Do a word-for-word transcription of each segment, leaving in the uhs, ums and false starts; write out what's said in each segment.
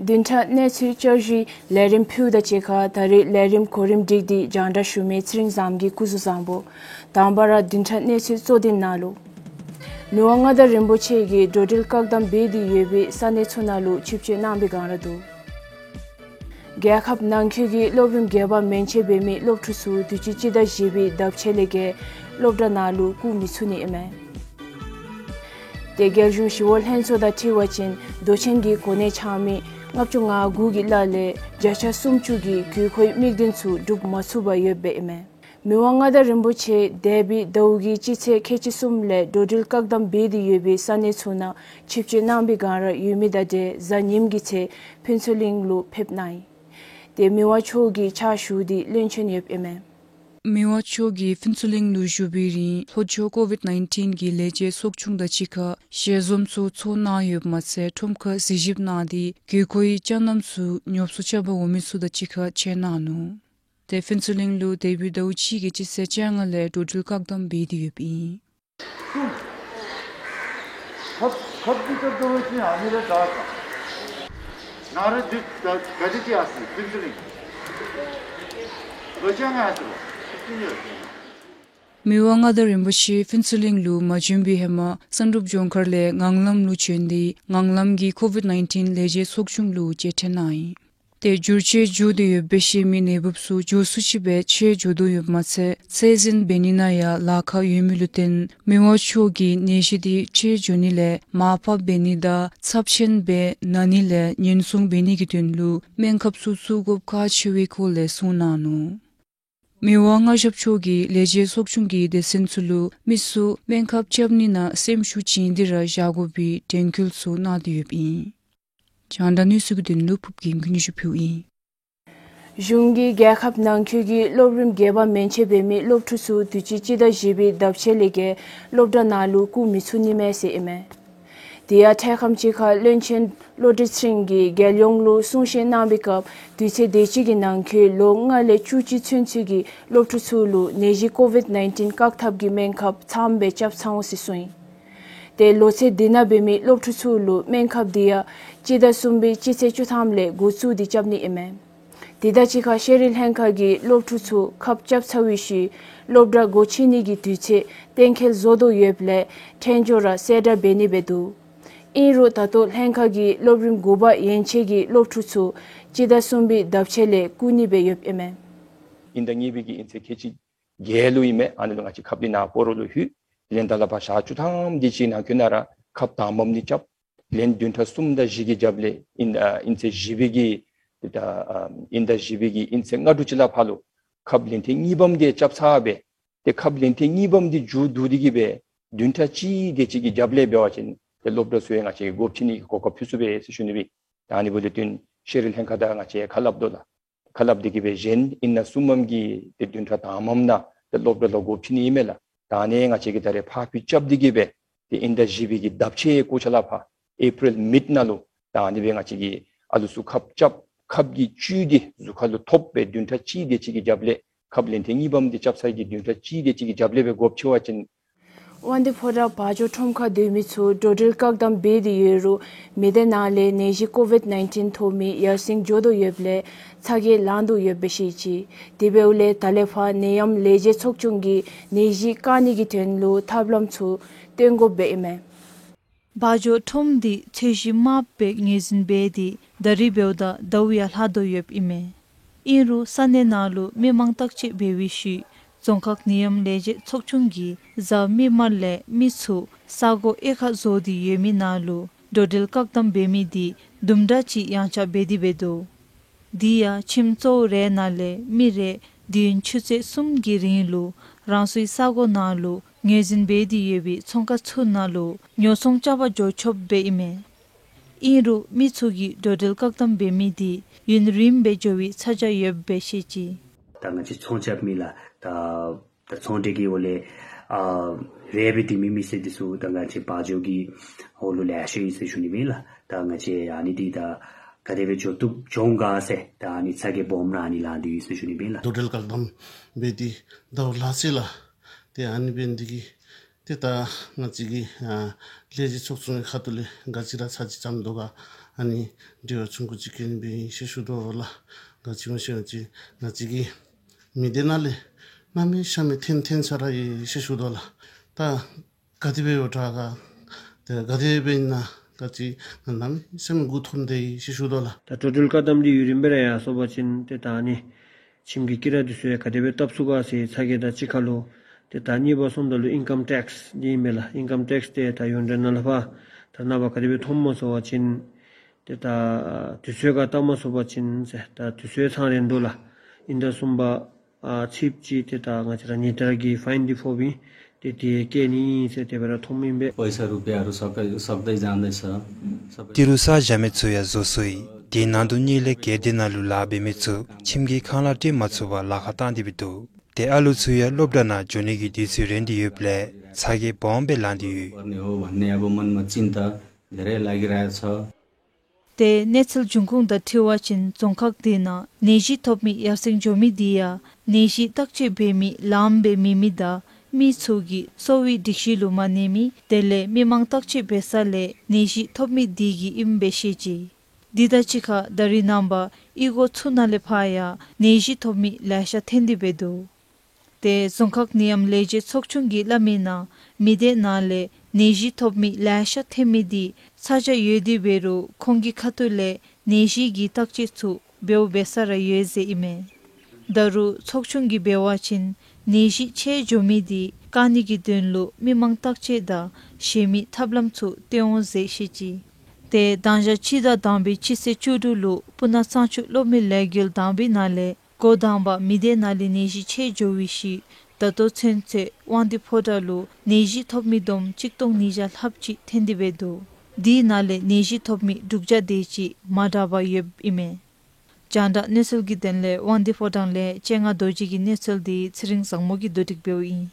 བདུན་ཕྲག་གནས་ཚུལ་བསྐྱར་ཞུའི་ལས་རིམ་ཕུལཝ་ད་གཅིག་ཁར་ད་རིས་ལས་རིམ་གོ་རིམ་སྒྲིག་སྟེ་རྒྱང་བསྒྲགས་ཞུ་མི་ཚེ་རིང་བཟངམོ་གིས་སྐུ་གཟུགས་བཟང་པོ། དང་པ་ར་བདུན་ཕྲག་གནས་ཚུལ་གཙོ་དོན་ནང་ལུ། མི་དབང་མངའ་བདག་རིན་པོ་ཆེ་གིས་འགྲོ་འགྲུལ་བཀག་དམ་འབད་དེ་ཡོད་པའི་ས་གནས་ཚུ་ནང་ལུ་ཆིབས་བསྐྱོད་གནང་བའི་བསྒང་ར་འདུག། རྒྱལ་ཁབ་ནང་འཁོད་ཀྱི་སློབ་རིམ་བརྒྱད་པ་མན་ཆད་འབད་མི་སློབ་ཕྲུག་ཚུ་དུས་ཅི་སྤྱི་ཟླ་བཞི་པའི་ཟླཝ་ཕྱེད་ལས་བརྒལ་སློབ་གྲྭ་ནང་ལུ་བཀུག་མི་ཚུགས་ནི་ཨིན་མས། ཏེ་རྒྱལ་གཞུང་ཞི་གཡོག་ལྷན་ཚོགས་དང་འཁྲིལ་བ་ཅིན་མདོ་ཆེན་གྱི་གོ་གནས་འཆང་མི་ལྔ་བཅུ་ང་དགུ་གི་ལཱ་ལས་བརྒྱ་ཆ་སུམ་ཅུ་གིས་དགོས་མཁོའི་དམིགས་དོན་ཚུ་སྒྲུབ་མ་ཚུགས་པར་ཡོདཔ་ཨིན་མས། མི་དབང་མངའ་བདག་རིན་པོ་ཆེ་འདས་པའི་ཟླཝ་གི་སྤྱི་ཚེས་ཁལ་གཅིག་གསུམ་ལས་འགྲོ་འགྲུལ་བཀག་དམ་འབད་དེ་ཡོད་པའི་ས་གནས་ཚུ་ནང་ཆིབས་བསྐྱོད་གནང་བའི་བསྒང་ར་ཡོད་མི་དང་འབྲེལ་གཟའ་ཉིམ་གི་ཚེ་ཕུན་ཚོགས་གླིང་ལུ་ཕེབས་གནང་ཡི། ཏེ་མི་དབང་མཆོག་གིས་ཕྱག་ཞུ་སྟེ་བློན་ཆེན་ཡོདཔ་ཨིན་མས། མི་དབང་མཆོག་གིས་ཕུན་ཚོགས་གླིང་ལུ་བཞུགས་པའི་རིང་ལྷོ་ཕྱོགས་ཀོ་ཝིཌ་ནའིན་ཊིན་གྱི་ལས་བྱེད་ཚོགས་ཆུང་དང་གཅིག་ཁར་ཞལ་འཛོམས་ཚུ་ཚོགས་གནང་ཡོདཔ་མ་ཚད་ཁྲོམ་ཁར་གཟིགས་ཞིབ་གནང་སྟེ་དགོས་མཁོའི་ཅ་རྣམས་ཚུ་ཉོ་སྒྲུབ་རྐྱབ་པར་འོང་མི་ཚུ་དང་གཅིག་ཁར་མཇལ་གནང་ནུག། ཏེ་ཕུན་ཚོགས་གླིང་ལུ་འདས་པའི་ཟླཝ་གཅིག་གི་སྤྱི་ཚེས་བཅོ་ལྔ་ལས་འགྲོ་འགྲུལ་བཀག་དམ་འབད་དེ་ཡོདཔ་ཨིན། ཁབ་ཁབ་འདི་ལྟར་འགྲོ་བ་ཅིན་ཨ་ནི་རེ་དྲག་ག། ང་རེ་འདི་ད་ག་དེ་ཅིག་ཨ་སི་ཕུན་ཚོགས་གླིང་། ལོ་བཅོ་ལྔ་ཨ་སི་ལོ། ཕྱི་ཉིན་ལོ་བཅོ་ལྔ། མི་དབང་མངའ་བདག་རིན་པོ་ཆེ་ཕུན་ཚོགས་གླིང་ལུ་མ་བྱོན་པའི་ཧེ་མ་བསམ་གྲུབ་ལྗོངས་མཁར་ལས་ངང་ལམ་ལུ་བྱོན་ཏེ་ངང་ལམ་གྱི་ཀོ་ཝིཌ་ནའིན་ཊིན་ལས་བྱེད་ཚོགས་ཆུང་ལུ་མཇལ་འཕྲད་གནང་ཡི། ཏེ་འགྱུར་བཅོས་འགྱོ་སྟེ་ཡོད་པའི་ཤེས་མི་ནད་འབུཔ་ཚུ་མགྱོགས་སུ་ཅིག་སྦེ་ཆད་འགྱོ་དོ་ཡོདཔ་མ་ཚད་ཚད་འཛིན་འབད་ནི་ནང་ཡང་ལཱ་ཁག་ཡོད་མི་ལུ་བརྟེན་མི་དབང་མཆོག་གིས་ནད་གཞི་འདི་ཆད་འགྱོ་ནི་ལས་མར་ཕབ་འབད་ནི་དང་ཚབས་ཆེན་སྦེ་ན་ནི་ལས་ཉེན་སྲུང་འབད་ནི་གི་དོན་ལུ་སྨན་ཁབ་ཚུ་བཙུགས་དགོཔ་ཁག་ཆེ་བའི་སྐོར་ལས་གསུངས་གནང་ནུག། མི་དབང་མངའ་ཞབས་མཆོག་གིས་ལས་བྱེད་ཚོགས་ཆུང་གི་སྡེ་ཚན་ཚུ་ལུ་མི་ཚུ་སྨན་ཁབ་རྐྱབ་ནི་ནང་སེམས་ཤུགས་བྱིན་ཏེ་ར་བཞག་དགོ་པའི་དྲན་སྐུལ་ཚུ་གནང་སྟེ་ཡོདཔ་ཨིན། རྒྱང་བསྒྲགས་གནས་ཚུལ་གྱི་དོན་ལུ་ཕུབ་རྒྱན་གྱིས་སྙན་ཞུ་ཕུལཝ་ཨིན། གཞུང་གིས་རྒྱལ་ཁབ་ནང་འཁོད་ཀྱི་སློབ་རིམ་བརྒྱད་པ་མན་ཆད་འབད་མི་སློབ་ཕྲུག་ཚུ་དུས་ཅི་སྤྱི་ཟླ་བཞི་པའི་ཟླཝ་ཕྱེད་ལས་བརྒལ་སློབ་གྲྭ་ནང་ལུ་བཀུག་མི་ཚུགས་ནི་མས་ཟེར་ཨིན་མས། དེ་ཡང་འཕྲལ་ཁམས་ཅིག་ཁར་བློན་ཆེན་བློ་གྲོས་ཚེ་རིང་གིས་རྒྱལ་ཡོངས་ལུ་གསུང་བཤད་གནང་བའི་སྐབས་དུས་ཚོད་དེ་ཅིག་གི་ནང་འཁོད་ལོ་ལྔ་ལས་བཅུ་གཅིག་ཚུན་ཚོད་ཀྱི་སློབ་ཕྲུག་ཚུ་ལུ་ནད་གཞི་ཀོ་ཝིཌ་ནའིན་ཊིན་བཀག་ཐབས་ཀྱི་སྨན་ཁབ་ཚངམ་སྦེ་རྐྱབ་ཚར་འོང་ཟེར་གསུངས་ཡི། ཏེ་ལོ་ཚད་དེ་ནང་འབད་མི་སློབ་ཕྲུག་ཚུ་ལུ་སྨན་ཁབ་དེ་ཡང་སྤྱི་ཟླ་གསུམ་པའི་སྤྱི་ཚེས་བཅུ་ཐམ་ལས་འགོ་བཙུགས་ཏེ་རྐྱབ་ནི་ཨིན་མས། དེ་དང་གཅིག་ཁར་ཤེས་རིག་ལྷན་ཁག་གིས་སློབ་ཕྲུག་ཚུ་ཁབ་རྐྱབ་ཚར་བའི་ཤུལ་སློབ་གྲྭ་སྒོ་ཕྱེ་ནི་གི་དུས་ཚོད་གཏན་འཁེལ་བཟོ་དོ་ཡོདཔ་ལས་འཕྲལ་མགྱོགས་ར་གསལ་བསྒྲགས་འབད་ནི་སྦེ་འདུག། ཨིན་རུང་ད་ལྟོ་ལྷན་ཁག་གིས་སློབ་རིམ་དགུ་པ་ཡན་ཆད་ཀྱི་སློབ་ཕྲུག་ཚུ་སྤྱི་ཟླ་གསུམ་པའི་ཟླཝ་ཕྱེད་ལས་བཀུག་ནི་སྦེ་ཡོདཔ་ཨིན་མས། དབྱིན་ཟླ་གཉིས་པའི་གི་དབྱིན་ཚེས་ཁལ་གཅིག་བརྒྱད་ལུ་ཨིན་མས། ཨ་ནི་ལུ་ང་བཅས་ཁབ་ལེན་ནང་སྤོ་རོགས་ལུ་ལྷོད། ལེན་ད་ལས་ཕར་ཞག་བཅུ་ཐམ་དེ་ཅིག་ནང་འཁོད་ནང་ར་ཁབ་དང་པམ་འདི་རྐྱབ། ལན་བདུན་ཕྲག་གསུམ་དང་བཞི་གི་རྒྱབ་ལས་ཨིན་ཨ་དབྱིན་ཚེས་བཞི་པའི་གི་ད་ཨ་དབྱིན་ཟླ་བཞི་པའི་གི་དབྱིན་ཚེས་ལྔ་དྲུག་ཅིག་ལས་ཕར་ལུ་ཁབ་ལན་ཐེངས་གཉིས་པམ་འདི་རྐྱབ་ཚར་སྦེ། ཏེ་ཁབ་ལན་ཐེངས་གཉིས་པམ་འདི་མཇུག་བསྡུ་སྟེ་གི་སྦེ་བདུན་ཕྲག་གཅིག་དེ་ཅིག་གི་རྒྱབ་ལས་འབད་བ་ཅིན་ཏེ་སློབ་གྲྭ་ཚུ་ཡང་ང་བཅས་ཀྱིས་སྒོ་ཕྱེ་ནི་གི་གོ་སྐབས་ཕུལ་ཚུགས་པས་ཟེར་ཞུ་ནི་སྦེ། ད་ཨ་ནི་འབདཝ་ལས་བརྟེན་ཤེས་རིག་ལྷན་ཁག་དང་ང་བཅས་ཁ་སླབ་དོ་ལགས། ཁ་སླབ་སྟེ་གི་སྦེ་གཞན་དབྱིན་ཟླ་གསུམ་པམ་གྱི་ཏེ་བདུན་ཕྲག་དང་པམ་ནང་ཏེ་སློབ་གྲྭ་ལུ་སྒོ་ཕྱེ་ནི་ཨིན་མས་ལགས། ད་ཨ་ནི་ང་བཅས་ཀྱིས་ད་རེས་ཕར་འགྱངས་རྐྱབ་སྟེ་གི་སྦེ་ཏེ་དབྱིན་ཟླ་བཞི་པའི་གི་ཟླཝ་ཕྱེད་ཀོ་ཆ་ལས་ཕར་ཨེ་པི་རིལ་མིཌ་ནང་ལུ་ད་ཨ་ནི་སྦེ་ང་བཅས་ཀྱིས་ཨ་ལུ་ཚུ་ཁབ་རྐྱབ་ཁབ་ཀྱི་བཅུད་འདི་གཟུགས་ཁར་ལུ་ཐོབ་སྦེ་བདུན་ཕྲག་གཅིག་དེ་ཅིག་གི་རྒྱབ་ལས་ཁབ་ལན་ཐེངས་གཉིས་པམ་འདི་རྐྱབ་ཚར་གྱི་བདུན་ཕྲག་གཅིག་དེ་ཅིག་གི་རྒྱབ་ལས་སྦེ་སྒོ་ཕྱེ་བ་ཅིན། དབང་འདུས་ཕོ་བྲང་བ་འཇོ་ཁྲོམ་ཁར་སྡོད་མི་ཚུ་འགྲོ་འགྲུལ་བཀག་དམ་འབད་དེ་ཡོད་རུང་མི་སྡེ་ནང་ལས་ནད་གཞི་ཀོ་ཝིཌ་ནའིན་ཊིན་ཐོབ་མི་ཡར་སེང་འགྱོ་དོ་ཡོདཔ་ལས་ཚ་གྱང་ལང་དོ་ཡོདཔ་སྦེ་བཤད་ཅི། དེ་འབདཝ་ལས་ད་ལས་ཕར་ནད་ཡམས་ལས་བྱེད་ཚོགས་ཆུང་གིས་ནད་གཞི་བཀག་ནི་གི་དོན་ལུ་ཐབས་ལམ་ཚུ་སྟོན་དགོཔ་སྦེ་ཨིན་མས། བ་འཇོ་ཁྲོམ་འདི་ཚོས་གཞི་དམརཔོ་སྦེ་ངོས་འཛིན་འབད་དེ་ད་རིས་འབདཝ་ད་ཟླཝ་ཡང་ལྷག་དོ་ཡོདཔ་ཨིན་མས། ཨིན་རུང་ས་གནས་ནང་ལུ་མི་མང་བརྟག་དཔྱད་འབད་བའི་ཤུལ་རྫོང་ཁག་ནད་ཡམས་ལས་བྱེད་ཚོགས་ཆུང་གིས་གཟའ་མིག་དམར་ལས་མི་ཚུ་ས་གོ་དབྱེ་ཁག་བཟོ་སྟེ་ཡོད་མི་ནང་ལུ་འགྲོ་འགྲུལ་བཀག་དམ་འབད་མི་འདི་དུམ་གྲ་ཅིག་ཡངས་ཆག་འབད་དེ་འབད་དོ། དེ་ཡང་ཁྱིམ་གཙོ་བོ་རེ་ནང་ལས་མི་རེ་དུས་ཡུན་ཆུ་ཚོད་གསུམ་གྱི་རིང་ལུ་རང་སོའི་ས་གོ་ནང་ལུ་ངོས་འཛིན་འབད་དེ་ཡོད་པའི་ཚོང་ཁང་ཚུ་ནང་ལུ་ཉོ་ཚོང་རྐྱབ་པར་འགྱོ་ཆོགཔ་སྦེ་ཨིན་མས། ཨིན་རུང་མི་ཚུ་གིས་འགྲོ་འགྲུལ་བཀག་དམ་འབད་མི་འདི་ཡུན་རིངམོ་སྦེ་འགྱོ་བའི་ཚ་གྱང་ཡོདཔ་སྦེ་བཤད་ཅི། ད་ང་བཅས་ཚོང་རྐྱབ་མི་ལགས་ད་ད་ཚོང་འབྲེལ་གྱི་འོག་ལས་ཨ་རེ་སྦེ་སྡོད་མི་མི་སེར་འདི་ཚུ་ད་ང་བཅས་བ་འཇོ་གི་འོག་ལུ་ལེ་ཤ་ཡོད་ཟེར་ཞུ་ནི་ཨིན་ལགས། ད་ང་བཅས་ཨ་ནི་འདི་ད་ག་དེ་སྦེ་འགྱོ་བཏུབ་འགྱོ་འོང་ག་ཟེར་ད་ཨ་ནི་ཚ་གྱང་སྦོམ་ར་ཨ་ནི་ལང་སྟེ་ཡོད་ཟེར་ཞུ་ནི་ཨིན་ལགས། འགྲོ་འགྲུལ་བཀག་དམ་འབད་དེ་ཟླཝ་ལྷག་ཅི་ལགས། ཏེ་ཨ་ནི་འབད་ནི་འདི་གིས་ ཏེ་ད་ང་བཅས་ཀྱི་ཨ་ལས་བྱེད་ཚོགས་ཆུང་གི་ཁ་ཐུག་ལས་ག་ཅི་ར་ཚར་གཅིག་བརྩམ་དོ་ག་ཨ་ནི་དྲི་བ་ཆུང་ཀུ་ཅིག་བཀོད་ནི་སྦེ་ཨིན་ཟེར་ཞུ་དོ་ལགས། ག་ཅི་སྨོ་ཟེར་བ་ཅིན་ང་བཅས་ཀྱི་མི་སྡེ་ནང་ལས་གནམ་མེད་ས་མེད་ཐོན་ཐོན་ཚར་ར་ཡི་ཟེར་ཞུ་དོ་ལགས། ད་ག་དེ་སྦེ་ཡོད་དྲག་ག་ཏེ་ག་དེ་སྦེ་ཨིན་ན་ག་ཅི་གནམ་མེད་ས་མེད་མགུ་འཐོམ་སྟེ་ཡི་ཟེར་ཞུ་དོ་ལགས། ད་འགྲོ་འགྲུལ་བཀག་དམ་འདི་ཡུན་རིངམོ་སྦེ་ར་ཡར་སོང་པ་ཅིན་ཏེ་ད་ཨ་ནི་ཁྱིམ་གྱི་དཀྱི་ར་འདི་ཚུ་ཡང་ག་དེ་སྦེ་བཏབ་ཚུགས་ག་ཟེར་ཚ་གྱང་དང་གཅིག་ཁར་ལུ་ཏེ་ད་གཉིས་པ་སོངམ་ད་ལུ་ཨིན་ཀམ་ཊེགསི་འདི་ཨིན་མས་ལགས། ཨིན་ཀམ་ཊེགསི་འདི་ད་ཡོངས་འབྲེལ་ནང་ལས་ཕར་ད་ནངས་པ་ག་དེ་སྦེ་ཐོབ་སྨོ་ཟེར་བ་ཅིན་ཏེ་ད་དུས་ཚོད་ཁར་བཏབ་མ་ཚུགས་པ་ཅིན་ཟེར་ད་དུས་ཚོད་ཚང་རན་འདུག་ལགས། ཨིན་ཟླ་གསུམ་པ་ཨ་ཚེས་གཅིག་ཏེ་ད་ང་བཅས་ར་ཉིན་ལྟར་གྱི་ཕའིན་འདི་ཕོགཔ་ཨིན། ཏེ་དེ་བཀལ་ནི་ཨིན་ཟེར་དེ་སྦེ་ར་ཐོབ་མི་ཨིན་པས། पैसा रुपियाँहरू सक्दै सक्दै जाँदैछ। सबै ཏི་རུ་ས་བཞག་མི་ཚུ་ཡང་བཟོ་ཚུགས་ཡི། དེ་ནང་དུ་གཉིས་ལས་སྒེར་སྡེ་ནང་ལུ་ལཱ་འབད་མི་ཚུ་ཁྱིམ་གྱི་ཁང་གླ་སྤྲོད་མ་ཚུགས་པར་ལཱ་ཁག་བཏང་སྟེ་སྦེ་འདུག། ཏེ་ཨ་ལུ་ཚུ་ཡང་སློབ་གྲྭ་ནང་འགྱོ་ནི་གི་དུས་ཚོད་རན་ཏེ་ཡོདཔ་ལས་ཚ་གྱང་སྦོམ་སྦེ་ལང་སྟེ་ཡོད། पर्ने हो भन्ने अब मनमा चिन्ता धेरै लागिरहेछ। ཏེ་གནས་ཚུལ་འབྱུང་ཁུངས་དང་འཁྲིལ་བ་ཅིན་རྫོང་ཁག་དེ་ནང་ནད་གཞི་ཐོབ་མི་ཡར་སེང་འགྱོ་མི་དེ་ཡང་ནད་གཞི་བརྟག་དཔྱད་འབད་མི་ལངམ་སྦེ་མེད་མི་དང་མི་ཚུ་གིས་གསོ་བའི་སྒྲིག་གཞི་ལུ་མ་གནས་མི་དེ་ལས་མི་མང་བརྟག་དཔྱད་འབད་ས་ལས་ནད་གཞི་ཐོབ་མི་དེ་གིས་ཨིནམ་སྦེ་བཤད་ཅི། དེ་དང་གཅིག་ཁར་ད་རེས་ནངས་པ་གཡུས་སྒོ་ཚུ་ནང་ལས་ཕར་ཡང་ནད་གཞི་ཐོབ་མི་ལེ་ཤ་ཐོན་ཏེ་སྦེ་འདུག། ཏེ་རྫོང་ཁག་ནད་ཡམས་ལས་བྱེད་ཚོགས་ཆུང་གིས་སླབ་མིའི་ནང་མི་སྡེ་ནང་ལས་ནད་གཞི་ཐོབ་མི་ལེ་ཤ་ཐོན་མི་དེ་ཚ་གྱང་ཡོད་དེ་འབད་རུང་ཁོང་གི་ཁ་ཐུག་ལས་ནད་གཞི་གི་བརྟག་དཔྱད་ཚུ་འབདཝ་འབད་ས་ར་ཡོད་ཟེར་ཨིན་མས། ད་རུང་ཚོགས་ཆུང་གིས་འབད་བ་ཅིན་ནད་གཞི་ཆེ་འགྱོ་མི་དེ་བཀག་ནི་གི་དོན་ལུ་མི་མང་བརྟག་དཔྱད་དང་གཞན་མི་ཐབས་ལམ་ཚུ་སྟོན་འོང་ཟེར་བཤད་ཅི། ཏེ་དང་ཞག་སྤྱི་ཟླ་དང་པའི་སྤྱི་ཚེས་བཅུ་དྲུག་ལུ་སྤུ་ན་གཙང་ཆུ་གློག་མེ་ལས་འགུལ་དང་པའི་ནང་ལས་འགོ་དང་པ་མི་སྡེ་ནང་ལས་ནད་གཞི་ཆེ་འགྱོ་བའི་ཤུལ་ད་ལྟོ་ཚུན་ཚོད་དབང་འདུས་ཕོ་བྲང་ལུ་ནད་གཞི་ཐོབ་མི་བསྡོམས་གཅིག་སྟོང་ཉིས་བརྒྱ་ལྷགཔ་ཅིག་ཐོན་ཏེ་སྦེ་འདུག། དེའི་ནང་ལས་ནད་གཞི་ཐོབ་མི་དྲུག་བརྒྱ་དེ་ཅིག་མ་དྲག་པར་ཡོདཔ་ཨིན་མས། རྒྱང་བསྒྲགས་གནས་ཚུལ་གྱི་དོན་ལས་དབང་འདུས་ཕོ་བྲང་ལས་སྤྱན་སྔ་རྡོ་རྗེ་གི་གནས་ཚུལ་དེ་ཚེ་རིང་བཟང་མོ་གིས་བསྡུ་སྒྲིག་འབདཝ་ཨིན།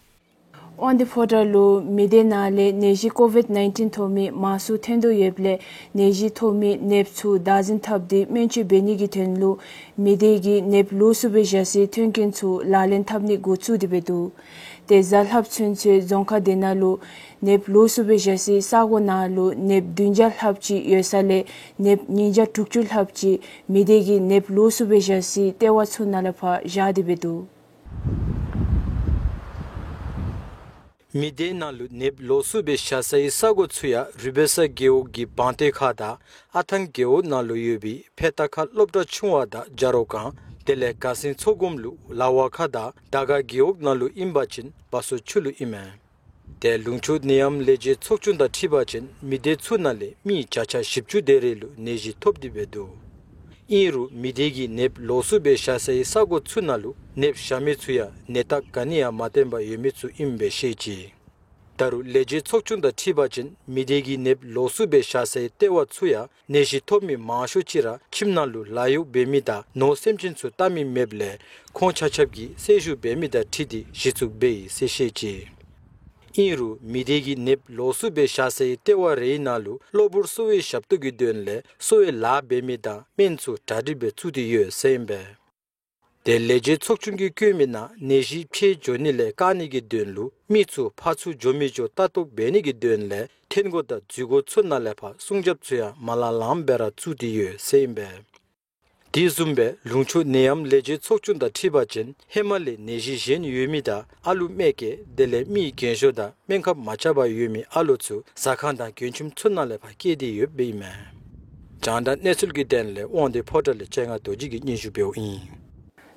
དབང་འདུས་ཕོ་བྲང་ལུ་མི་སྡེ་ནང་ལས་ནད་གཞི་ཀོ་ཝིཌ་ནའིན་ཊིན་ཐོབ་མི་མང་སུ་ཐོན་དོ་ཡོདཔ་ལས་ནད་གཞི་ཐོབ་མི་ནདཔ་ཚུ་བདག་འཛིན་འཐབ་སྟེ་སྨན་བཅོས་འབད་ནི་གི་དོན་ལུ་མི་སྡེ་གིས་ནདཔ་ལོགས་སུ་སྦེ་བཞག་སའི་མཐུན་རྐྱེན་ཚུ་ལག་ལེན་འཐབ་ནི་འགོ་བཙུགས་ཏེ་སྦེ་འདུག། ཏེ་གཟའ་ལྷགཔ་ཚུན་ཚོད་རྫོང་ཁག་དེ་ནང་ལུ་ནདཔ་ལོགས་སུ་སྦེ་བཞག་སའི་ས་གོ་ནང་ལུ་ནདཔ་བདུན་བརྒྱ་ལྷགཔ་ཅིག་ཡོད་ས་ལས་ནདཔ་ཉིས་བརྒྱ་དྲུག་ཅུ་ལྷགཔ་ཅིག་མི་སྡེ་གིས་ནདཔ་ལོགས་སུ་སྦེ་བཞག་སའི་ལྟེ་བ་ཚུ་ནང་ལས་ཕར་བཞག་སྟེ་སྦེ་འདུག། མི་སྡེ་ནང་ལུ་ནདཔ་ལོགས་སུ་སྦེ་བཞག་སའི་ས་གོ་ཚུ་ཡང་རུས་སྦལ་ས་རྒེད་འོག་གི་བང་སྟེང་ཁ་དང་ཨ་ཐང་རྒེད་འོག་ནང་ལུ་ཡོད་པའི་ཕེ་ཏ་ཁ་སློབ་གྲྭ་ཆུང་བ་དང་བྱ་རོག་ཁང་དེ་ལས་དགའ་སེང་མཚོ་སྒོམ་ལུ་ལ་བ་ཁ་དང་དར་དཀར་རྒེད་འོག་ནང་ལུ་ཨིན་པ་ཅིན་བ་སོ་ཆུ་ལུ་ཨིན་མས། ཏེ་ལུང་ཕྱོགས་ནད་ཡམས་ལས་བྱེད་ཚོགས་ཆུང་དང་འཁྲིལ་བ་ཅིན་མི་སྡེ་ཚུ་ནང་ལས་མི་བརྒྱ་ཆ་བཞི་བཅུ་དེ་རེ་ལུ་ནད་གཞི་ཐོབ་སྟེ་སྦེ་འདུག། ཨིན་རུང་མི་སྡེ་གིས་ནདཔ་ལོགས་སུ་སྦེ་བཞག་སའི་ས་གོ་ཚུ་ནང་ལུ་ནདཔ་བཞག་མི་ཚུ་ཡང་ནད་རྟགས་ག་ནི་ཡང་མ་སྟོན་པར་ཡོད་མི་ཚུ་ཨིནམ་སྦེ་བཤད་ཅི། ད་རུང་ལས་བྱེད་ཚོགས་ཆུང་དང་འཁྲིལ་བ་ཅིན་མི་སྡེ་གིས་ནདཔ་ལོགས་སུ་སྦེ་བཞག་སའི་ལྟེ་བ་ཚུ་ཡང་ནད་གཞི་ཐོབ་མི་མང་ཤོས་ཅིག་ར་ཁྱིམ་ནང་ལུ་ལཱ་གཡོག་འབད་མི་དང་ནོར་སེམས་ཅན་ཚུ་བལྟ་མི་མེདཔ་ལས་ཁོང་ཆ་ཁྱབ་ཀྱིས་གསལ་ཞུ་འབད་མི་དང་འཁྲིལ་ཏེ་གཞི་བཙུགས་འབད་ཡི་ཟེར་བཤད་ཅི། ཨིན་རུང་མི་སྡེ་གིས་ནདཔ་ལོགས་སུ་སྦེ་བཞག་སའི་ལྟེ་བ་རེའི་ནང་ལུ་གློ་བུར་གསོ་བའི་ཞབས་ཏོག་གི་དོན་ལས་གསོ་བའི་ལཱ་འབད་མི་དང་སྨན་ཚུ་གྲ་སྒྲིག་སྦེ་བཙུགས་ཏེ་ཡོད་ཟེར་ཨིན་པས། ཏེ་ལས་བྱེད་ཚོགས་ཆུང་གིས་བཀོད་མིའི་ནང་ནད་གཞི་འཕེལ་འགྱོ་ནི་ལས་བཀག་ནི་གི་དོན་ལུ་མི་ཚུ་ཕར་ཚུར་འགྱོ་མི་འགྱོ་ལྟ་རྟོག་འབད་ནི་གི་དོན་ལས་ཐོན་སྒོ་དང་འཛུལ་སྒོ་ཚུ་ནང་ལས་ཕར་སྲུང་སྐྱོབ་ཚུ་ཡང་མ་ལང་ལངམ་སྦེ་ར་བཙུགས་ཏེ་ཡོད་ཟེར་ཨིན་པས། དེ་བཟུམ་སྦེ་ལུང་ཕྱོགས་ནད་ཡམས་ལས་བྱེད་ཚོགས་ཆུང་དང་འཁྲིལ་བ་ཅིན་ཧེ་མ་ལས་ནད་གཞི་གཞན་ཡོད་མི་དང་ཨ་ལུ་མ་སྐྱེས་དེ་ལས་མི་རྒན་ཤོས་དང་སྨན་ཁབ་མ་རྐྱབ་པར་ཡོད་མི་ཨ་ལོ་ཚུ་ཟ་ཁང་དང་མགྱོན་ཁྱིམ་ཚུ་ནང་ལས་ཕར་སྐྱེས་ཏེ་ཡོདཔ་ཨིན་མས། རྒྱང་བསྒྲགས་གནས་ཚུལ་གྱི་དོན་ལས་དབང་འདུས་ཕོ་བྲང་ལས་སྤྱན་སྔ་རྡོ་རྗེ་གིས་སྙན་ཞུ་འབདཝ་ཨིན།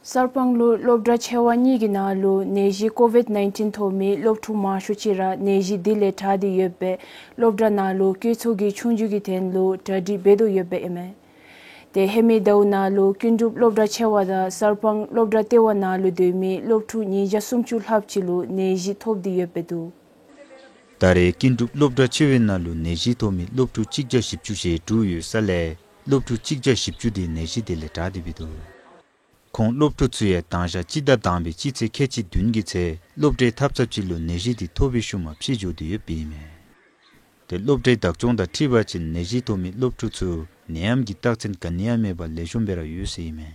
གསར་སྤང་ལུ་སློབ་གྲྭ་ཆེ་བ་གཉིས་ཀྱི་ནང་ལུ་ནད་གཞི་ཀོ་ཝིཌ་ནའིན་ཊིན་ཐོབ་མི་སློབ་ཕྲུག་མང་ཤོས་ཅིག་ར་ནད་གཞི་དེ་ལས་དྲག་སྟེ་ཡོདཔ་སྦེ་སློབ་གྲྭ་ནང་ལུ་སྐྱེད་ཚོར་གྱི་ཆོས་རྒྱུགས་ཀྱི་དོན་ལུ་གྲ་སྒྲིག་འབད་དོ་ཡོདཔ་ཨིན་མས། ཏེ་ཧེ་མའི་ཟླཝ་ནང་ལུ་ཀུན་གྲུབ་སློབ་གྲྭ་ཆེ་བ་དང་གསར་སྤང་སློབ་གྲྭ་ལྟེ་བ་ནང་ལུ་སྡོད་མི་སློབ་ཕྲུག་ཉིས་བརྒྱ་སུམ་ཅུ་ལྷགཔ་ཅིག་ལུ་ནད་གཞི་ཐོབ་སྟེ་ཡོདཔ་འདུག། ད་རེས་ཀུན་གྲུབ་སློབ་གྲྭ་ཆེ་བའི་ནང་ལུ་ནད་གཞི་ཐོབ་མི་སློབ་ཕྲུག་གཅིག་བརྒྱ་བཞི་བཅུ་ཞེ་དྲུག་ཡོད་ས་ལས་སློབ་ཕྲུག་གཅིག་བརྒྱ་བཞི་བཅུ་དེ་ནད་གཞི་དེ་ལས་དྲག་སྟེ་སྦེ་འདུག། ཁོང་སློབ་ཕྲུག་ཚུ་ཡང་དང་ཞག་སྤྱི་ཟླ་དང་པའི་སྤྱི་ཚེས་ཁལ་གཅིག་བདུན་གྱི་ཚེ་སློབ་གྲྭའི་ཐབ་ཚངཔ་ཅིག་ལུ་ནད་གཞི་དེ་ཐོབ་པའི་ཤུལ་མ་ཕྱི་འགྱོ་སྟེ་ཡོདཔ་ཨིན་མས། ཏེ་སློབ་གྲྭའི་བདག་སྐྱོང་དང་འཁྲིལ་བ་ཅིན་ནད་གཞི་ཐོབ་མི་སློབ་ཕྲུག་ཚུ་ནད་ཡམས་ཀྱི་རྟགས་མཚན་ག་ནི་ཡང་མེད་པར་ལེགས་ཤོམ་སྦེ་ར་ཡོད་ཟེར་ཨིན་མས།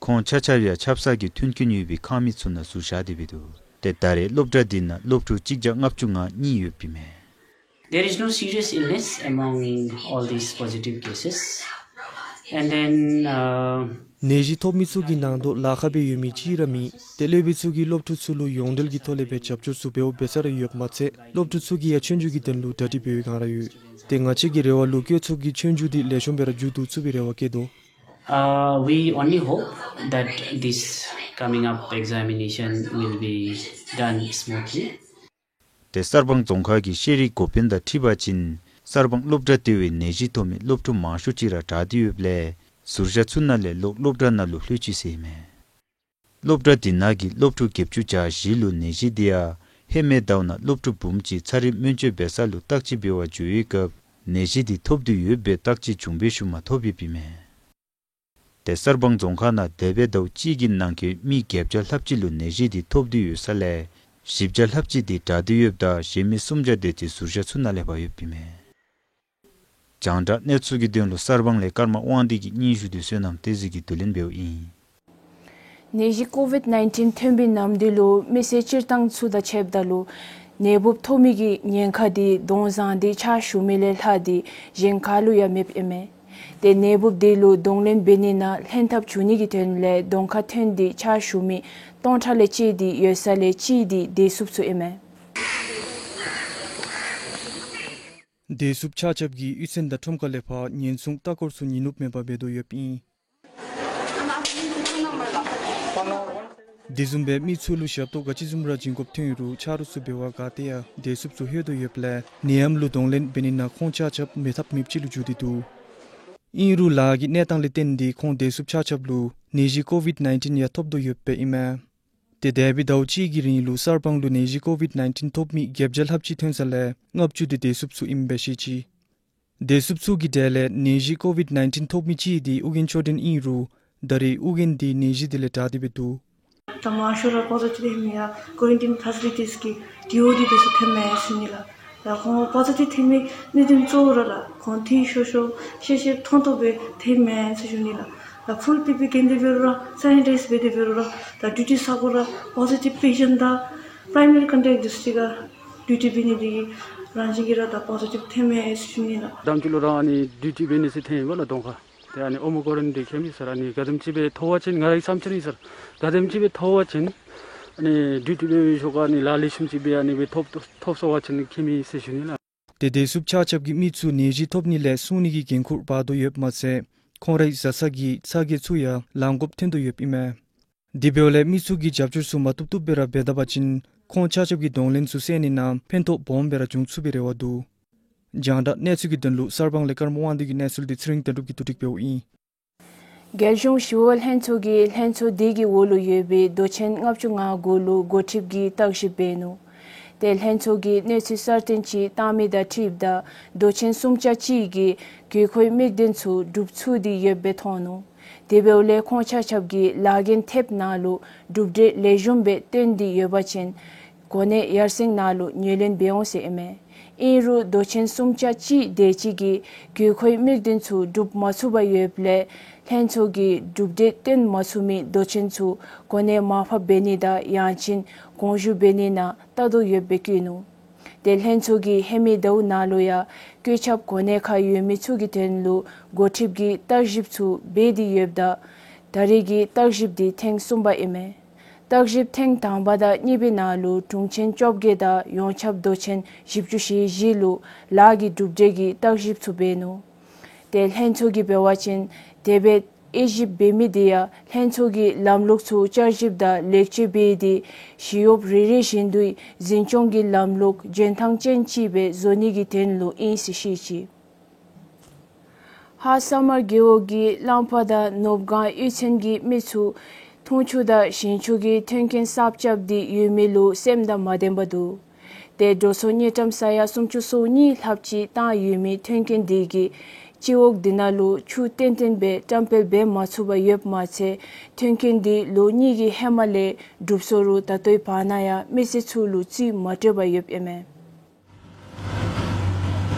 ཁོང་ཆ་ཁྱབ་ཡང་ཆབ་གསང་གི་མཐུན་རྐྱེན་ཡོད་པའི་ཁང་མིག་ཚུ་ནང་ཟུར་བཞག་སྟེ་སྦེ་འདུག། ཏེ་ད་རེས་སློབ་གྲྭ་འདི་ནང་སློབ་ཕྲུག་གཅིག་བརྒྱ་ལྔ་བཅུ་ང་གཉིས་ཡོདཔ་ཨིན་མས། There is no serious illness among all these positive cases. And then, uh, ནད་གཞི་ཐོབ་མི་ཚུ་གི་ནང་དོག་ལཱ་ཁག་སྦེ་ཡོད་མི་གཅིག་ར་མེད། ཏེ་སློབ་དཔོན་ཚུ་གིས་སློབ་ཕྲུག་ཚུ་ལུ་ཡོངས་འབྲེལ་གྱི་ཐོག་ལས་སྦེ་རྒྱབ་སྐྱོར་ཚུ་འབདཝ་འབད་ས་ར་ཡོདཔ་མ་ཚད་སློབ་ཕྲུག་ཚུ་གིས་ཡང་ཆོས་རྒྱུགས་ཀྱི་དོན་ལུ་གྲ་སྒྲིག་འབད་བའི་སྒང་ར་ཡོད། ཏེ་ང་བཅས་ཀྱི་རེ་བ་ལུ་ཁོང་ཚུ་གི་ཆོས་རྒྱུགས་འདི་ལེགས་ཤོམ་སྦེ་ར་མཇུག་བསྡུ་ཚུགས་པའི་རེ་བ་བསྐྱེད་དོ། Uh, we only hope that this coming up examination will be done smoothly. ཏེ་གསར་སྤང་རྫོང་ཁག་གི་ཤེས་རིག་འགོ་དཔོན་དང་འཁྲིལ་བ་ཅིན་གསར་སྤང་སློབ་གྲྭ་དེ་བའི་ནད་གཞི་ཐོབ་མི་སློབ་ཕྲུག་མང་ཤོས་ཅིག་ར་དྲག་སྟེ་ཡོདཔ་ལས་ཟུར་བཞག་ཚུ་ནང་ལས་ལོག་སློབ་གྲྭ་ནང་ལུ་ལྷོད་ཅི་ཟེར་ཨིན་མས། སློབ་གྲྭ་དེ་ནང་གི་སློབ་ཕྲུག་བརྒྱད་ཅུ་གྱ་བཞི་ལུ་ནད་གཞི་དེ་ཡང་ཧེ་མའི་ཟླཝ་ནང་སློབ་ཕྲུག་འབུམ་གཅིག་ཚ་རིག་སྨན་བཅོས་འབད་ས་ལུ་བརྟག་དཔྱད་འབད་བར་འགྱོ་བའི་སྐབས་ནད་གཞི་དེ་ཐོབ་སྟེ་ཡོད་པའི་བརྟག་དཔྱད་བྱུང་བའི་ཤུལ་མ་ཐོབ་ཡོདཔ་ཨིན་མས། ཏེ་གསར་སྤང་རྫོང་ཁག་ནང་འདས་པའི་ཟླཝ་གཅིག་གི་ནང་འཁོད་མི་བརྒྱད་བརྒྱ་ལྷགཔ་ཅིག་ལུ་ནད་གཞི་དེ་ཐོབ་སྟེ་ཡོད་ས་ལས་བཞི་བརྒྱ་ལྷགཔ་ཅིག་དེ་དྲག་སྟེ་ཡོདཔ་ད་གཞན་མི་སུམ་བརྒྱ་དེ་ཅིག་ཟུར་བཞག་ཚུ་ནང་ལས་འབག་ཡོདཔ་ཨིན་མས། རྒྱང་བསྒྲགས་གནས་ཚུལ་གྱི་དོན་ལུ་གསར་སྤང་ལས་ཀརྨ་དབང་འདུས་ཀྱི་སྙན་ཞུ་དེ་བསོད་ནམས་བསྟན་འཛིན་གྱིས་བསྡུ་ལེན་འབདཝ་ཨིན། ནད་གཞི་ཀོ་ཝིཌ་ནའིན་ཊིན་ཐོན་པའི་ནམ་དུས་ལུ་མི་སེར་སྤྱིར་བཏང་ཚུ་དང་ཕྱདཔ་ད་ལུ་ནད་འབུཔ་ཐོབ་མི་གི་ཉེན་ཁ་དེ་དྭངས་བཟང་སྟེ་ཕྱག་ཞུ་མི་ལས་ལྷག་སྟེ་གཞན་ག་ལུ་ཡང་མེདཔ་ཨིན་མས། ཏེ་ནད་འབུཔ་དེ་ལུ་གདོང་ལེན་འབད་ནི་ནང་ལྷན་ཐབས་བྱུང་ནི་གི་དོན་ལས་གདོང་ཁར་ཐོན་ཏེ་ཕྱག་ཞུ་མི་སྟོང་ཕྲག་ལས་བཅད་དེ་ཡོད་ས་ལས་གཅིག་དེ་བདེ་སྲུངཔ་ཚུ་ཨིན་མས། བདེ་སྲུངཔ་ཆ་ཁྱབ་ཀྱིས་གཡུས་ཚན་དང་ཁྲོམ་ཁ་ལས་ཕར་ཉེན་སྲུང་ལྟ་སྐོར་ཚུ་ཉིན་ནུབ་མེད་པར་འབད་དོ་ཡོདཔ་ཨིན། དེ་བཟུམ་སྦེ་མི་ཚུ་ལུ་ཞབས་ཏོག་ག་ཅི་བཟུམ་ར་བྱིན་དགོཔ་ཐོན་རུང་ཆ་རོགས་ཚུ་འབད་བར་ག་ཏེ་ཡང་བདེ་སྲུངཔ་ཚུ་ལྷོད་དོ་ཡོདཔ་ལས་ནད་ཡམས་ལུ་གདོང་ལེན་འབད་ནི་ནང་ཁོང་ཆ་ཁྱབ་མེད་ཐབས་མེདཔ་ཅིག་ལུ་འགྱུར་ཏེ་འདུག། ཨིན་རུང་ལཱ་གི་གནས་སྟངས་ལས་བརྟེན་ཏེ་ཁོང་བདེ་སྲུངཔ་ཆ་ཁྱབ་ལུ་ནད་གཞི་ཀོ་ཝིཌ་ནའིན་ཊིན་ཡང་ཐོབ་དོ་ཡོདཔ་ཨིན་མས། ཏེ་འདས་པའི་ཟླཝ་གཅིག་གི་རིང་ལུ་གསར་སྤང་ལུ་ནད་གཞི་ཀོ་ཝིཌ་ནའིན་ཊིན་ཐོབ་མི་བརྒྱད་བརྒྱ་ལྷགཔ་ཅིག་ཐོན་ས་ལས་ལྔ་བཅུ་དེ་བདེ་སྲུངཔ་ཚུ་ཨིནམ་སྦེ་བཤད་ཅི། བདེ་སྲུངཔ་ཚུ་གི་གྲས་ལས་ནད་གཞི་ཀོ་ཝིཌ་ནའིན་ཊིན་ཐོབ་མི་གཅིག་དེ་ཨོ་རྒྱན་ཆོས་སྒྲོན་ཨིན་རུང་ད་རེས་ཨོ་རྒྱན་དེ་ནད་གཞི་དེ་ལས་དྲག་སྟེ་སྦེ་འདུག། ད་མང་ཤོས་ར་པོ་ཟི་ཊིབ་ཐོན་མི་ཡང་ཀོ་རན་ཊིན་ཕེ་སི་ལི་ཊིས་ཀྱི་ཌི་ཨོ་དེ་འདི་ཚུ་ཐོནམ་མས་ཟེར་ཞུ་ནི་ལགས། ད་ཁོང་པོ་ཟི་ཊིབ་ཐོན་མི་གནད་དོན་གཙོ་བོ་ར་ལགས་ཁོང་འཐུས་ཤོར་ཤོར་ཤེས་ཤེས་མཐོང་ཐོས་སྦེ་ཐོནམ་མས་ཟེར་ཞུ་ནི་ལགས། ད་ཕུལ་པི་པི་ཨི་གྱོན་ཏེ་འབད་རུང་ར་སེ་ནི་ཊའིཛ་འབད་དེ་འབད་རུང་ར་ད་ཌིའུ་ཊི་ས་གོ་ར་པོ་ཟི་ཊིབ་པེ་ཤེནཊ་དང་པ་རའི་མ་རི་ཀོན་ཊེཀཊ་འདི་ཚུ་གཅིག་ཁར་ཌིའུ་ཊི་འབད་ནི་འདི་གིས་རང་བཞིན་གྱིས་ར་ད་པོ་ཟི་ཊིབ་ཐོནམ་མས་ཟེར་ཞུ་ནི་ལགས། དང་ཕུ་ལུ་ར་ཨ་ནི་ཌིའུ་ཊི་འབད་ནི་ཚུ་ཐོནམ་ཨིན་པས་ལགས་གདོང་ཁར། ཏེ་ཨ་ནི་ཨོ་མི་ཀོ་རན་ཊིན་འདི་ཁྱིམ་མི་ཟེར་ཨ་ནི་ག་དེམ་ཅིག་སྦེ་ཐོབ་པ་ཅིན་ང་རའི་བསམ་འཆར་ཨིན་ཟེར། ག་དེམ་ཅིག་སྦེ་ཐོབ་པ་ཅིན་ཨ་ནི་ཌིའུ་ཊི་འབད་བའི་ཤུལ་ཁར་ཨ་ནི་ལཱ་ལེགས་ཤོམ་ཅིག་སྦེ་ཨ་ནི་སྦེ་ཐོབ་ཐོབ་སོང་པ་ཅིན་ཁྱིམ་མི་ཟེར་ཞུ་ནི་ལགས། ཏེ་བདེ་སྲུངཔ་ཆ་ཁྱབ་ཀྱིས་མི་ཚུ་ནད་གཞི་ཐོབ་ནི་ལས་སྲུང་ནི་གི་འགན་ཁུར་འབག་དོ་ཡོདཔ་མ་ཚད་ཁོང་རའི་བཟའ་ཚང་གི་ཚ་གྱང་ཚུ་ཡང་ལང་དགོཔ་ཐོན་དོ་ཡོདཔ་ཨིན་མས། དེ་འབདཝ་ལས་མི་ཚུ་གིས་རྒྱབ་སྐྱོར་ཚུ་མ་བཏུབ་བཏུབ་སྦེ་ར་འབད་ད་པ་ཅིན་ཁོང་ཆ་ཁྱབ་ཀྱི་གདོང་ལེན་ཚུ་བསལ་ནི་ནང་ཕན་ཐོགས་སྦོམ་སྦེ་ར་འབྱུང་ཚུགས་པའི་རེ་བ་འདུག། རྒྱང་བསྒྲགས་གནས་ཚུལ་གྱི་དོན་ལུ་གསར་སྤང་ལས་ཀརྨ་དབང་འདུས་ཀྱི་གནས་ཚུལ་འདི་ཚེ་རིང་དོན་གྲུབ་ཀྱིས་བསྡུ་སྒྲིག་འབདཝ་ཨིན། རྒྱལ་གཞུང་ཞི་གཡོག་ལྷན་ཚོགས་ཀྱིས་ལྷན་ཚོགས་དེ་གི་འོག་ལུ་ཡོད་པའི་མདོ་ཆེན་ལྔ་བཅུ་ང་དགུ་ལུ་འགོ་ཁྲིདཔ་གིས་བརྟག་ཞིབ་འབད་ནུག། ཏེ་ལྷན་ཚོགས་ཀྱིས་གནས་ཚུལ་གསར་བཏོན་ཅིག་བཏང་མི་དང་འཁྲིལཝ་ད་མདོ་ཆེན་སུམ་ཆ་གཅིག་གིས་དགོས་མཁོའི་དམིགས་དོན་ཚུ་འགྲུབ་ཚུགས་ཏེ་ཡོདཔ་སྦེ་མཐོང་ནུག། དེ་འབདཝ་ལས་ཁོང་ཆ་ཁྱབ་ཀྱིས་ལཱ་འགན་ཐེབས་ནང་ལུ་གྲུབ་འབྲས་ལེགས་ཤོམ་སྦེ་བཏོན་ཏེ་ཡོད་པ་ཅིན་གོ་གནས་ཡར་སེང་ནང་ལུ་ངོས་ལེན་འབད་འོང་ཟེར་ཨིན་མས། ཨིན་རུང་མདོ་ཆེན་སུམ་ཆ་གཅིག་དེ་ཅིག་གིས་དགོས་མཁོའི་དམིགས་དོན་ཚུ་འགྲུབ་མ་ཚུགས་པར་ཡོདཔ་ལས་ལྷན་ཚོགས་ཀྱིས་གྲུབ་འབྲས་བཏོན་མ་ཚུགས་མི་མདོ་ཆེན་ཚུ་གོ་གནས་མར་ཕབ་འབད་ནི་དང་ཡང་ཅིན་དགོངས་ཞུ་འབད་ནི་ནང་བལྟ་དོ་ཡོདཔ་སྦེ་བཀོད་ནུག། ཏེ་ལྷན་ཚོགས་ཀྱིས་ཧེ་མའི་ཟླཝ་ནང་ལུ་ཡང་བཀོད་ཁྱབ་གོ་གནས་ཁར་ཡོད་མི་ཚུ་གི་དོན་ལུ་འགོ་ཁྲིདཔ་གིས་བརྟག་ཞིབ་ཚུ་འབད་དེ་ཡོདཔ་ད་ད་རེས་ཀྱི་བརྟག་ཞིབ་འདི་ཐེངས་གསུམ་པ་ཨིན་མས། བརྟག་ཞིབ་ཐེངས་དང་པ་དང་གཉིས་པའི་ནང་ལུ་དྲུང་ཆེན་བཅོ་བརྒྱད་དང་ཡོངས་ཁྱབ་མདོ་ཆེན་བཞི་བཅུ་ཞེ་བཞི་ལུ་ལཱ་གི་གྲུབ་འབྲས་ཀྱི་བརྟག་ཞིབ་ཚུ་འབད་ནུག། ཏེ་ལྷན་ཚོགས་ཀྱིས་འབད་བ་ཅིན་དེ་སྦེ་དབྱེ་ཞིབ་འབད་མི་དེ་ཡང་ལྷན་ཚོགས་ཀྱི་ལམ་ལུགས་ཚུ་བསྐྱར་ཞིབ་དང་ལེགས་བཅོས་འབད་དེ་ཞི་གཡོགཔ་རེ་རེ་བཞིན་དུ་འཛིན་སྐྱོང་གི་ལམ་ལུགས་འཇོན་ཐང་ཅན་ཅིག་སྦེ་བཟོ་ནི་གི་དོན་ལུ་ཨིན་ཟེར་བཤད་ཅི། ཧཱ་ས་དམར་རྒེད་འོག་གི་གླང་པ་དང་ནོརབ་སྒང་གཡུས་ཚན་གྱི་མི་ཚུ་འཐུང་ཆུ་དང་ཞིང་ཆུ་གི་མཐུན་རྐྱེན་གསརཔ་རྐྱབ་སྟེ་ཡོད་མི་ལུ་སེམས་དང་མ་ལྡན་པར་འདུག། ཏེ་འགྲོ་སོང་དངུལ་ཀྲམ་ས་ཡ་སུམ་ཅུ་སོ་གཉིས་ལྷགཔ་ཅིག་བཏང་ཡོད་མི་མཐུན་རྐྱེན་དེ་གིས་སྤྱི་འོག་དེ་ནང་ལུ་ཆུ་ཏན་ཏན་སྦེ་བཀྲམ་སྤེལ་འབད་མ་ཚུགས་པར་ཡོདཔ་མ་ཚད་མཐུན་རྐྱེན་དེ་ལོ་གཉིས་ཀྱི་ཧེ་མ་ལས་གྲུབ་སོང་རུང་ད་ལྟོའི་བར་ན་ཡང་མི་སེར་ཚུ་ལུ་རྩིས་མ་སྤྲོད་པར་ཡོདཔ་ཨིན་མས།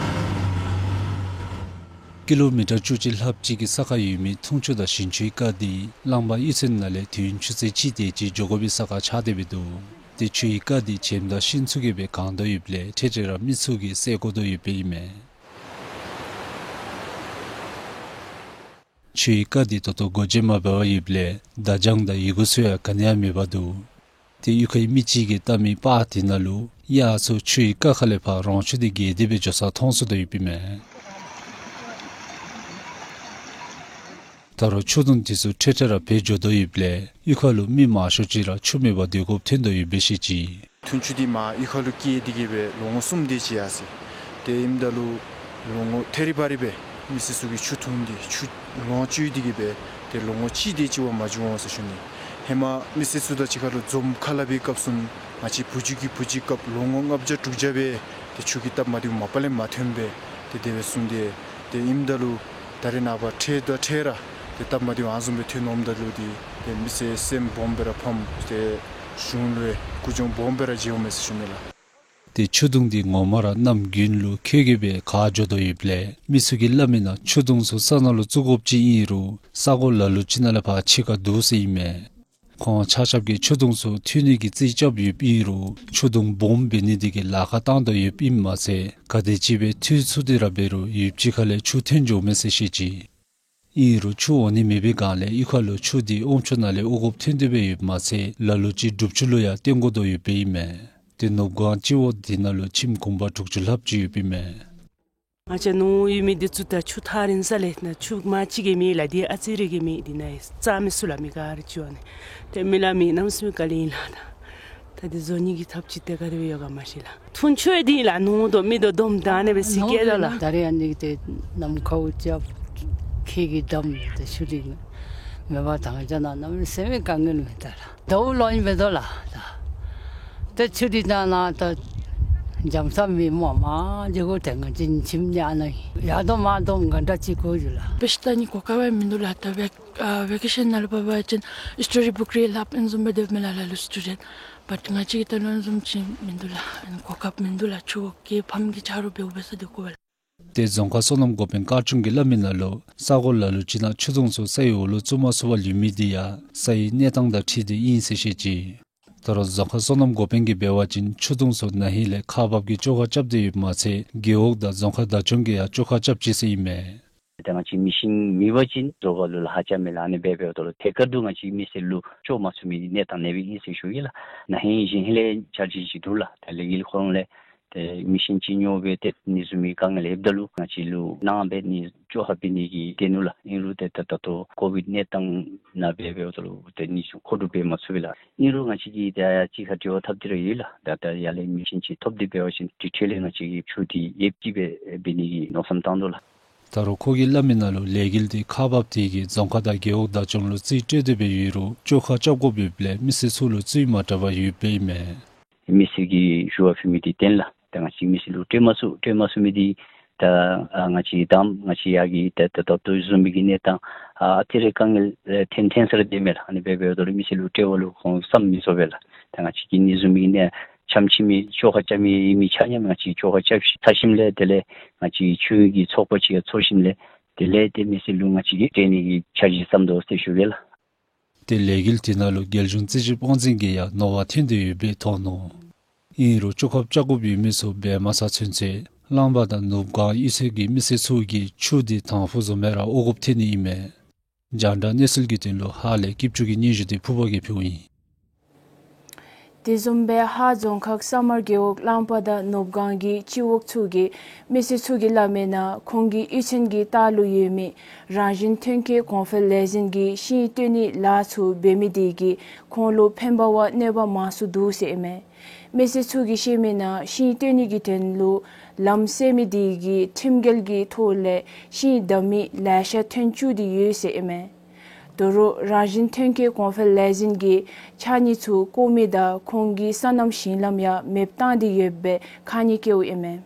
ཀི་ལོ་མི་ཊར་བཅུ་གཅིག་ལྷགཔ་ཅིག་གི་ས་ཁར་ཡོད་མི་འཐུང་ཆུ་དང་ཞིང་ཆུའི་རྐ་དེ་གླང་པ་གཡུས་ཚན་ནང་ལས་དུས་ཡུན་ཆུ་ཚོད་གཅིག་དེ་ཅིག་འགྱོ་དགོ་པའི་ས་ཁར་ཆགས་ཏེ་སྦེ་འདུག། ཏེ་ཆུའི་རྐ་འདི་བྱེམ་དང་ཤིང་ཚུ་གིས་སྦེ་གང་དོ་ཡོདཔ་ལས་འཕྲལ་འཕྲལ་ར་མི་ཚུ་གིས་བསལ་དགོ་དོ་ཡོདཔ་ཨིན་མས། ཆུའི་རྐ་འདི་ད་ལྟོ་སྒོ་འབྱེད་མ་འབད་བར་ཡོདཔ་ལས་བརྡ་བྱང་དང་ཡི་གུ་ཚུ་ཡང་ག་ནི་ཡང་མེད་པར་འདུག། ཏེ་གཡུས་ཁའི་མི་ཅིག་གིས་བཏབ་མི་པར་དེ་ནང་ལུ་གཡག་ཚུ་ཆུའི་རྐ་ཁ་ལས་ཕར་རོང་ཆུ་འདི་བརྒལ་ཏེ་སྦེ་འགྱོ་ས་མཐོང་ཚུགས་དོ་ཡོདཔ་ཨིན་མས། ད་རུང་ཆུ་དུང་དེ་ཚུ་འཕྲལ་འཕྲལ་ར་བུད་འགྱོ་དོ་ཡོདཔ་ལས་གཡུས་ཁ་ལུ་མི་མང་ཤོས་ཅིག་ར་ཆུ་མེད་པར་སྡོད་དགོཔ་ཐོན་དོ་ཡོདཔ་སྦེ་བཤད་ཅི། ཐུན་ཆུ་འདི་མར་གཡུས་ཁ་ལུ་བསྐྱལ་ཏེ་གི་སྦེ་ལོ་ངོ་གསུམ་དེ་ཅིག་ཡར་སོ་ཡི། ཏེ་ཨིནམ་ད་ལུ་ལོ་ངོ་ཐེ་རི་བ་རི་སྦེ་མི་སེར་ཚུ་གིས་ཆུ་འཐུང་སྟེ་ཆུ་ལོངས་སྤྱོད་དེ་གི་སྦེ་ཏེ་ལོ་ངོ་གཅིག་དེ་ཅིག་བ་མ་འགྱོ་འོང་ཟེར་ཞུ་ནི། ཧེ་མ་མི་སེར་ཚུ་དང་གཅིག་ཁར་ལུ་འཛོམས་ཁ་སླབ་པའི་སྐབས་སུ་ང་བཅས་བུ་བརྒྱུད་ཀྱི་བུ་བརྒྱུད་སྐབས་ལོ་ངོ་ལྔ་བརྒྱ་དྲུག་བརྒྱ་སྦེ་ཏེ་ཆུ་གི་སྟབས་མ་བདེཝ་མ་པ་ལས་མ་ཐོན་པས། ཏེ་དེ་སྦེ་གསུངས་ཏེ། ཏེ་ཨིནམ་ད་ལུ་ད་རེས་ནངས་པ་འཕྲལ་དང་འཕྲལ་ར་ཏེ་སྟབས་མ་བདེཝ་ཨ་ནི་བཟུམ་སྦེ་ཐོན་འོངམ་ད་ལུ་ཏེ་ཏེ་མི་སེར་སེམས་སྦོམ་སྦེ་ར་ཕམ། ཏེ་གཞུང་ལུ་ཡང་ཀུ་ཅོ་སྦོམ་སྦེ་ར་བྱིན་འོང་མས་ཟེར་ཞུ་ནི་ལགས། ཏེ་ཆུ་དུང་འདི་ངོ་མ་ར་གནམ་དགུན་ལུ་ཁོལ་གྱིས་སྦེ་གར་འགྱོ་དོ་ཡོདཔ་ལས་མི་ཚུ་གིས་སླབ་མི་ནང་ཆུ་དུང་ཚུ་ས་ནང་ལུ་བཙུགས་དགོཔ་ཅིག་ཨིན་རུང་ས་གོ་ལ་ལུ་ཅིག་ནང་ལས་ཕར་ཕྱི་ཁར་འདུག་ཟེར་ཨིན་མས། ཁོང་ཆ་ཁྱབ་ཀྱིས་ཆུ་དུང་ཚུ་འཐུ་ནི་གི་རྩིས་རྐྱབ་ཡོདཔ་ཨིན་རུང་ཆུ་དུང་སྦོམ་འབད་ནི་དེ་གིས་ལཱ་ཁག་བཏང་དོ་ཡོདཔ་ཨིནམ་མ་ཚད་ག་དེ་ཅིག་སྦེ་འཐུ་ཚུགས་ཏེ་ར་འབད་རུང་ཡུདཔ་ཅིག་ཁ་ལས་ཆུ་ཐོན་འགྱོཝ་མས་ཟེར་བཤད་ཅི། ཨིན་རུང་ཆུ་འོང་ནི་མེད་པའི་སྒང་ལས་གཡུས་ཁ་ལུ་ཆུ་འདི་ཨོམ་ཆུ་ནང་ལས་དབོ་དགོཔ་ཐོན་ཏེ་སྦེ་ཡོདཔ་མ་ཚད་ལ་ལུ་ཅིག་སྒྲུབ་ཆུ་ལུ་ཡང་བརྟེན་དགོ་དོ་ཡོདཔ་ཨིན་མས། ཏེ་ནུབ་སྒང་སྤྱི་འོག་འདི་ནང་ལུ་ཁྱིམ་གུང་པ་དྲུག་ཅུ་ལྷགཔ་ཅིག་ཡོདཔ་ཨིན་མས། ང་བཅས་ནོར་ཡོད་མི་འདི་ཚུ་ད་ཆུ་ཐག་རིང་ས་ལས་ནཱ་ཆུ་མ་གཅིག་གི་མེད་ལགས། འདི་ཨ་ཙི་རེ་གི་མེད། འདི་ནཱ་རྩ་མེད་སུ་ལ་མི་ག་ར་ཅིག་འོང་ནི། ཏེ་མི་ལ་མི་གནམ་མེད་ས་མེད་དཀའ་ལས་ཨིན་ལགས། ད་ད་འདི་བཟོ་ནི་གི་ཐབས་ཅིག་ཏེ་ག་དེ་སྦེ་ཡོད་ག་མ་ཤེས་ལགས། ཐུན་ཆུ་འདི་ལགས་ནོར་དོ་མི་དོ་སྡོམ་བཏང་ནི་སྦེ་སྲིད་སྐྱེལ་དོ་ལགས། ད་རེས་ཨ་ནི་ཏེ་ནམ་མཁའ་ཅིག་ཁོལ་གྱིས་བསྡམས་ཏེ་ཆུ་འདི་མེད་པར་བཏང་བཞག་ན་གནམ་མེད་ས་མེད་དཀའ་ངལ་མས་ད་ལགས། ཟླཝ་ལོ་ཨིན་པས་དོ་ལགས། ད་ཏེ་ཆུ་འདི་ནང་ན་ད་འགྱམ་ས་མེད་སྨོ། མར་འགྱོ་དགོ། ཏེ་ང་བཅས་ཁྱིམ་ནི་ཨ་ནཱ་ཨིན། ཡར་དོ་མར་དོ་ག་འདྲ་ཅིག་དགོ་ཡོད་ལགས། དཔེ་ཆ་ལྟ་ནི་གོ་སྐབས་ཡང་མིན་འདུག་ལགས། ད་ཝེ་ཨ་ཝེ་ཀེ་ཤཱན་ནང་ལུ་འབད་བ་ཅིན་སི་ཊོ་རི་བུཀ་རེ་ལྷགཔ་ཨིན་བཟུམ་སྦེ་སྡོདཔ་མས་ལགས་ལ་ལུ་སི་ཊུ་ཌེནཊ། བཊ་ང་བཅས་ཀྱི་ད་ལུ་ཨིན་བཟུམ་ཅིག་མིན་འདུག་ལགས། གོ་སྐབས་མིན་འདུག་ལགས། ཆུ་གི་ཕམ་གྱི་ཆ་རོགས་འབདཝ་འབད་ས་འདི་དགོ་པས་ལགས། ཏེ་རྫོང་ཁག་སོ་ནམ་འགོ་དཔོན་དཀར་ཆུང་གིས་སླབ་མི་ནང་ལུ་ས་གོ་ལ་ལུ་ཅིག་ནང་ཆུ་དུང་ཚུ་སའི་འོག་ལུ་བཙུགས་མ་ཚུགས་པར་ལུས་མི་འདི་ཡང་སའི་གནས་སྟངས་དང་འཁྲིལ་ཏེ་ཨིན་ཟེར་བཤད་ཅི། ད་རུང་རྫོང་ཁག་སོ་ནམ་འགོ་དཔོན་གྱིས་འབད་བ་ཅིན་ཆུ་དུང་ཚུ་ན་ཧིང་ལས་ཁག་འབགཔ་གིས་བཅོ་ཁ་རྐྱབ་སྟེ་ཡོདཔ་མ་ཚད་རྒེད་འོག་དང་རྫོང་ཁག་བདག་སྐྱོང་གིས་ཡང་བཅོ་ཁ་རྐྱབ་ཅི་ཟེར་ཨིན་མས། ད་ང་བཅས་མི་ཤིན་མེད་པ་ཅིན་རྫོང་ཁག་ལུ་ལཱ་རྐྱབ་མི་ལགས། ཨ་ནི་འབད་འབདཝ་ད་ལུ་ཐད་ཀར་དུ་ང་བཅས་མི་སེར་ལུ་བཅོ་མ་ཚུགས་མི་གནས་སྟངས་ནང་སྦེ་ཨིན་ཟེར་ཞུ་ཡི་ལགས། ན་ཧིང་གཞེས་ཧིང་ལས་འཆར་གཞི་ཅིག་འདུག་ལགས། ད་ལས་འགུལ་ཁོ་ར་ལས་ཏེ་མི་ཤིན་ཅིག་ཉོ་སྦེ་ཏེ་ཨ་ནི་བཟུམ་མའི་དཀའ་ངལ་ཡོདཔ་ད་ལུ་ང་བཅས་ལུ་གནང་སྦེ་ཨ་ནི་བཅོ་ཁ་འབད་ནི་གི་སྡོད་ནུག་ལགས། ཨིན་རུང་ཏེ་ད་ད་ལྟོ་ཀོ་ཝིཌ་གནས་སྟངས་ནང་འབད་འབདཝ་ད་ལུ་ཏེ་ཨ་ནི་ཚུ་མཁོ་སྒྲུབ་འབད་མ་ཚུགས་པས་ལགས། ཨིན་རུང་ང་བཅས་ཀྱིས་ཏེ་གཅིག་ཁར་འབྲེལ་བ་འཐབ་སྟེ་ར་ཡོད་ལགས། ད་ད་ཡར་ལས་མི་ཤིན་ཅིག་ཐོབ་སྟེ་འབད་བ་ཅིན་དེ་འཕྲོ་ལས་ང་བཅས་ཀྱིས་ཆུ་འདི་ཡོདཔ་ཅིག་སྦེ་འབད་ནི་གི་མནོ་བསམ་བཏང་དོ་ལགས། ད་རུང་ཁོ་གིས་སླབ་མི་ནང་ལུ་ལས་འགུལ་འདི་ཁག་འབགཔ་དེ་གིས་རྫོང་ཁག་དང་རྒེད་འོག་བདག་སྐྱོང་ལུ་རྩིས་སྤྲོད་དེ་སྦེ་ཡོད་རུང་བཅོ་ཁ་རྐྱབ་དགོཔ་ཡོདཔ་ལས་མི་སེར་ཚུ་ལུ་རྩིས་མ་སྤྲོད་པར་ཡོདཔ་ཨིན་མས། མི་སེར་གྱིས་ཞུ་བ་ཕུལ་མི་འདི་བདེན་ལགས། ད་ང་བཅས་མི་སེར་ལུ་སྤྲོད་མ་ཚུགས། སྤྲོད་མ་ཚུགས་མི་འདི་ད་ཨ་ང་བཅས་དང་ང་བཅས་ཡར་གྱི་ད་ད་ད་ལྟོ་བཟུམ་མའི་གི་གནས་སྟངས་ཨ་ཨ་ཙི་རེ་དཀའ་ངལ་ཨེ་ཐོན་ཐོན་ས་ར་སྡོད་མས་ལགས། ཨ་ནི་འབད་འབདཝ་ད་ལུ་མི་སེར་ལུ་སྤྲོད་པ་ལུ་ཁོང་བསམ་མི་ཚུགས་པས་ལགས། ད་ང་བཅས་ཀྱིས་ཨ་ནི་བཟུམ་མའི་གི་གནས་འཆམ་མཆིས་མི་བཅོ་ཁ་རྐྱབ་མི་ཨིན་མི་ཆ་མཉམ་ང་བཅས་བཅོ་ཁ་རྐྱབ་ཚར་ཞིནམ་ལས་དེ་ལས་ང་བཅས་ཆུ་གི་ཚོགས་པ་ཅིག་ཡང་ཚོགས་ཞིནམ་ལས་དེ་ལས་ཏེ་མི་སེར་ལུ་ང་བཅས་ཀྱིས་སྤྲོད་ནི་གི་འཆར་གཞི་བརྩམ་དོ་ཟེར་ཞུ་གེ་ལགས། ཏེ་ལས་འགུལ་དེ་ནང་ལུ་རྒྱལ་གཞུང་རྩིས་ཞིབ་དབང་འཛིན་གྱིས་ཡང་ནོར་བ་ཐོན་ཏེ་ཡོདཔ་སྦེ་མཐོང་ནུག། ཨིན་རུང་བཅོ་ཁ་རྐྱབ་དགོཔ་ཡོད་མི་ཚུ་འབད་མ་ཚར་ཚུན་ཚོད་གླང་པ་དང་ནུབ་སྒང་གཡུས་ཚན་གྱི་མི་སེར་ཚུ་གིས་ཆུ་འདི་དང་ཕུ་བཟུམ་སྦེ་ར་དབོ་དགོཔ་ཐོན་ནི་ཨིན་མས། རྒྱང་བསྒྲགས་གནས་ཚུལ་གྱི་དོན་ལུ་ཧཱ་ལས་སྐྱིད་ཆུ་གི་སྙན་ཞུ་འདི་ཕུར་པ་གིས་ཕུལཝ་ཨིན། དེ་བཟུམ་སྦེ་ཧཱ་རྫོང་ཁག་ས་དམར་རྒེད་འོག་གླང་པ་དང་ནུབ་སྒང་གི་སྤྱི་འོག་ཚུ་གི་མི་སེར་ཚུ་གིས་སླབ་མི་ནང་ཁོང་གི་གཡུས་ཚན་གྱི་ལྟག་ལུ་ཡོད་མི་རང་བཞིན་ཐོན་སྐྱེད་གོང་འཕེལ་ལས་འཛིན་གྱི་ཤིང་བཏོན་ནི་ལཱ་ཚུ་འབད་མི་དེ་གིས་ཁོང་ལུ་ཕན་པ་བ་གནོད་པ་མང་སུ་འདུག་ཟེར་ཨིན་མས། མི་སེར་ཚུ་གིས་བཤད་མི་ནང་ཤིང་བཏོན་ནི་གི་དོན་ལུ་ལམ་བསལ་མི་དེ་གིས་ཁྲིམས་འགལ་གྱི་ཐོག་ལས་ཤིང་བསྡམ་མི་ལེ་ཤ་ཐོན་བཅུག་སྟེ་ཡོད་ཟེར་ཨིན་མས། དོ་རུང་རང་བཞིན་ཐོན་སྐྱེད་གོང་འཕེལ་ལས་འཛིན་གྱིས་ཕྱགས་སྙིགས་ཚུ་བཀོ་མི་དང་ཁོང་གི་སོ་ནམ་ཞིང་ལམ་ཡང་མེདཔ་བཏང་སྟེ་ཡོདཔ་སྦེ་ཁ་ཉེས་བཀལཝ་ཨིན་མས།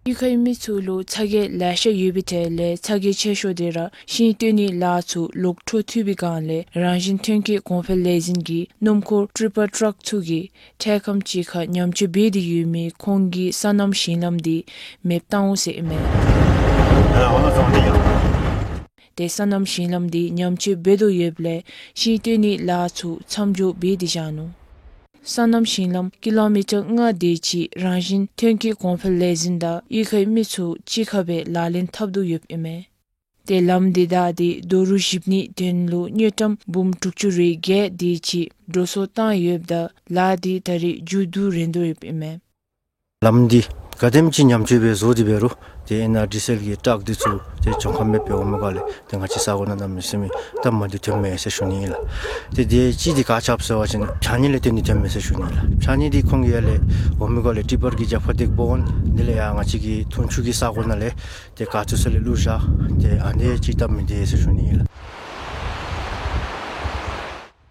གཡུས་ཁའི་མི་ཚུ་ལུ་ཚ་གྱང་ལེ་ཤ་ཡོད་པའི་གྲས་ལས་ཚ་གྱང་ཆེ་ཤོས་དེ་ར་ཤིང་བཏོན་ནི་ལཱ་ཚུ་ལོག་འཕྲོ་མཐུད་པའི་སྒང་ལས་རང་བཞིན་ཐོན་སྐྱེད་གོང་འཕེལ་ལས་འཛིན་གྱི་སྣུམ་འཁོར་ཊི་པར་ཊག་ཚུ་གིས་འཕྲལ་ཁམས་ཅིག་ཁར་ཉམས་བཅོས་འབད་དེ་ཡོད་མི་ཁོང་གི་སོ་ནམ་ཞིང་ལམ་དེ་མེདཔ་བཏང་འོང་ཟེར་ཨིན་མས། ཏེ་སོ་ནམ་ཞིང་ལམ་དེ་ཉམས་བཅོས་འབད་དོ་ཡོདཔ་ལས་ཤིང་བཏོན་ནི་ལཱ་ཚུ་མཚམས་འཇོག་འབད་དེ་བཞག་ནུག། སོ་ནམ་ཞིང་ལམ་ཀི་ལོ་མི་ཊར་ལྔ་དེ་ཅིག་རང་བཞིན་ཐོན་སྐྱེད་གོང་འཕེལ་ལས་འཛིན་དང་གཡུས་ཁའི་མི་ཚུ་གཅིག་ཁར་སྦེ་ལག་ལེན་འཐབ་དོ་ཡོདཔ་ཨིན་མས། ཏེ་ལམ་འདི་བདའ་སྟེ་རྡོ་རུག་བཞིཔ་ནིའི་དོན་ལུ་དངུལ་ཀྲམ་འབུམ་དྲུག་ཅུ་རེ་བརྒྱད་དེ་ཅིག་འགྲོ་སོང་བཏང་ཡོདཔ་ད་ལཱ་འདི་ད་རེས་མཇུག་བསྡུ་རན་དོ་ཡོདཔ་ཨིན་མས། ལམ་འདི་ག་དེམ་ཅིག་ཉམས་བཅོས་འབད་བཟོ་སྟེ་འབད་རུང་ཏེ་ཨེན་ཨར་ཌི་སི་ཨེལ་གྱི་ཊག་འདི་ཚུ་ཏེ་བྱང་ཁམས་མེད་པའི་འོང་མི་ག་ལས་ཏེ་ང་བཅས་ས་གོ་ནང་གནམ་མེད་ས་མེད་སྟབས་མ་བདེཝ་ཐོནམ་མས་ཟེར་ཞུ་ནི་ཨིན་ལགས། ཏེ་དེ་གཅིག་འདི་ག་ཅི་འབད་ཟེར་བ་ཅིན་ཕྱགས་སྙིགས་ལས་བརྟེན་ཏེ་ཐོནམ་མས་ཟེར་ཞུ་ནི་ཨིན་ལགས། ཕྱགས་སྙིགས་འདི་ཁོང་གིས་ཡར་ལས་འོང་མི་ག་ལས་ཊི་པར་གྱི་རྒྱབ་ཁར་འདི་སྦོ་འོང་། དེ་ལས་ཡར་ང་བཅས་ཀྱི་ཐུང་ཆུ་གི་ས་གོ་ནང་ལས་ཏེ་ག་ཚུད་ས་ལས་བླུགས་བཞག། ཏེ་ཨ་ནི་གཅིག་སྟབས་མི་བདེ་ཟེར་ཞུ་ནི་ཨིན་ལགས།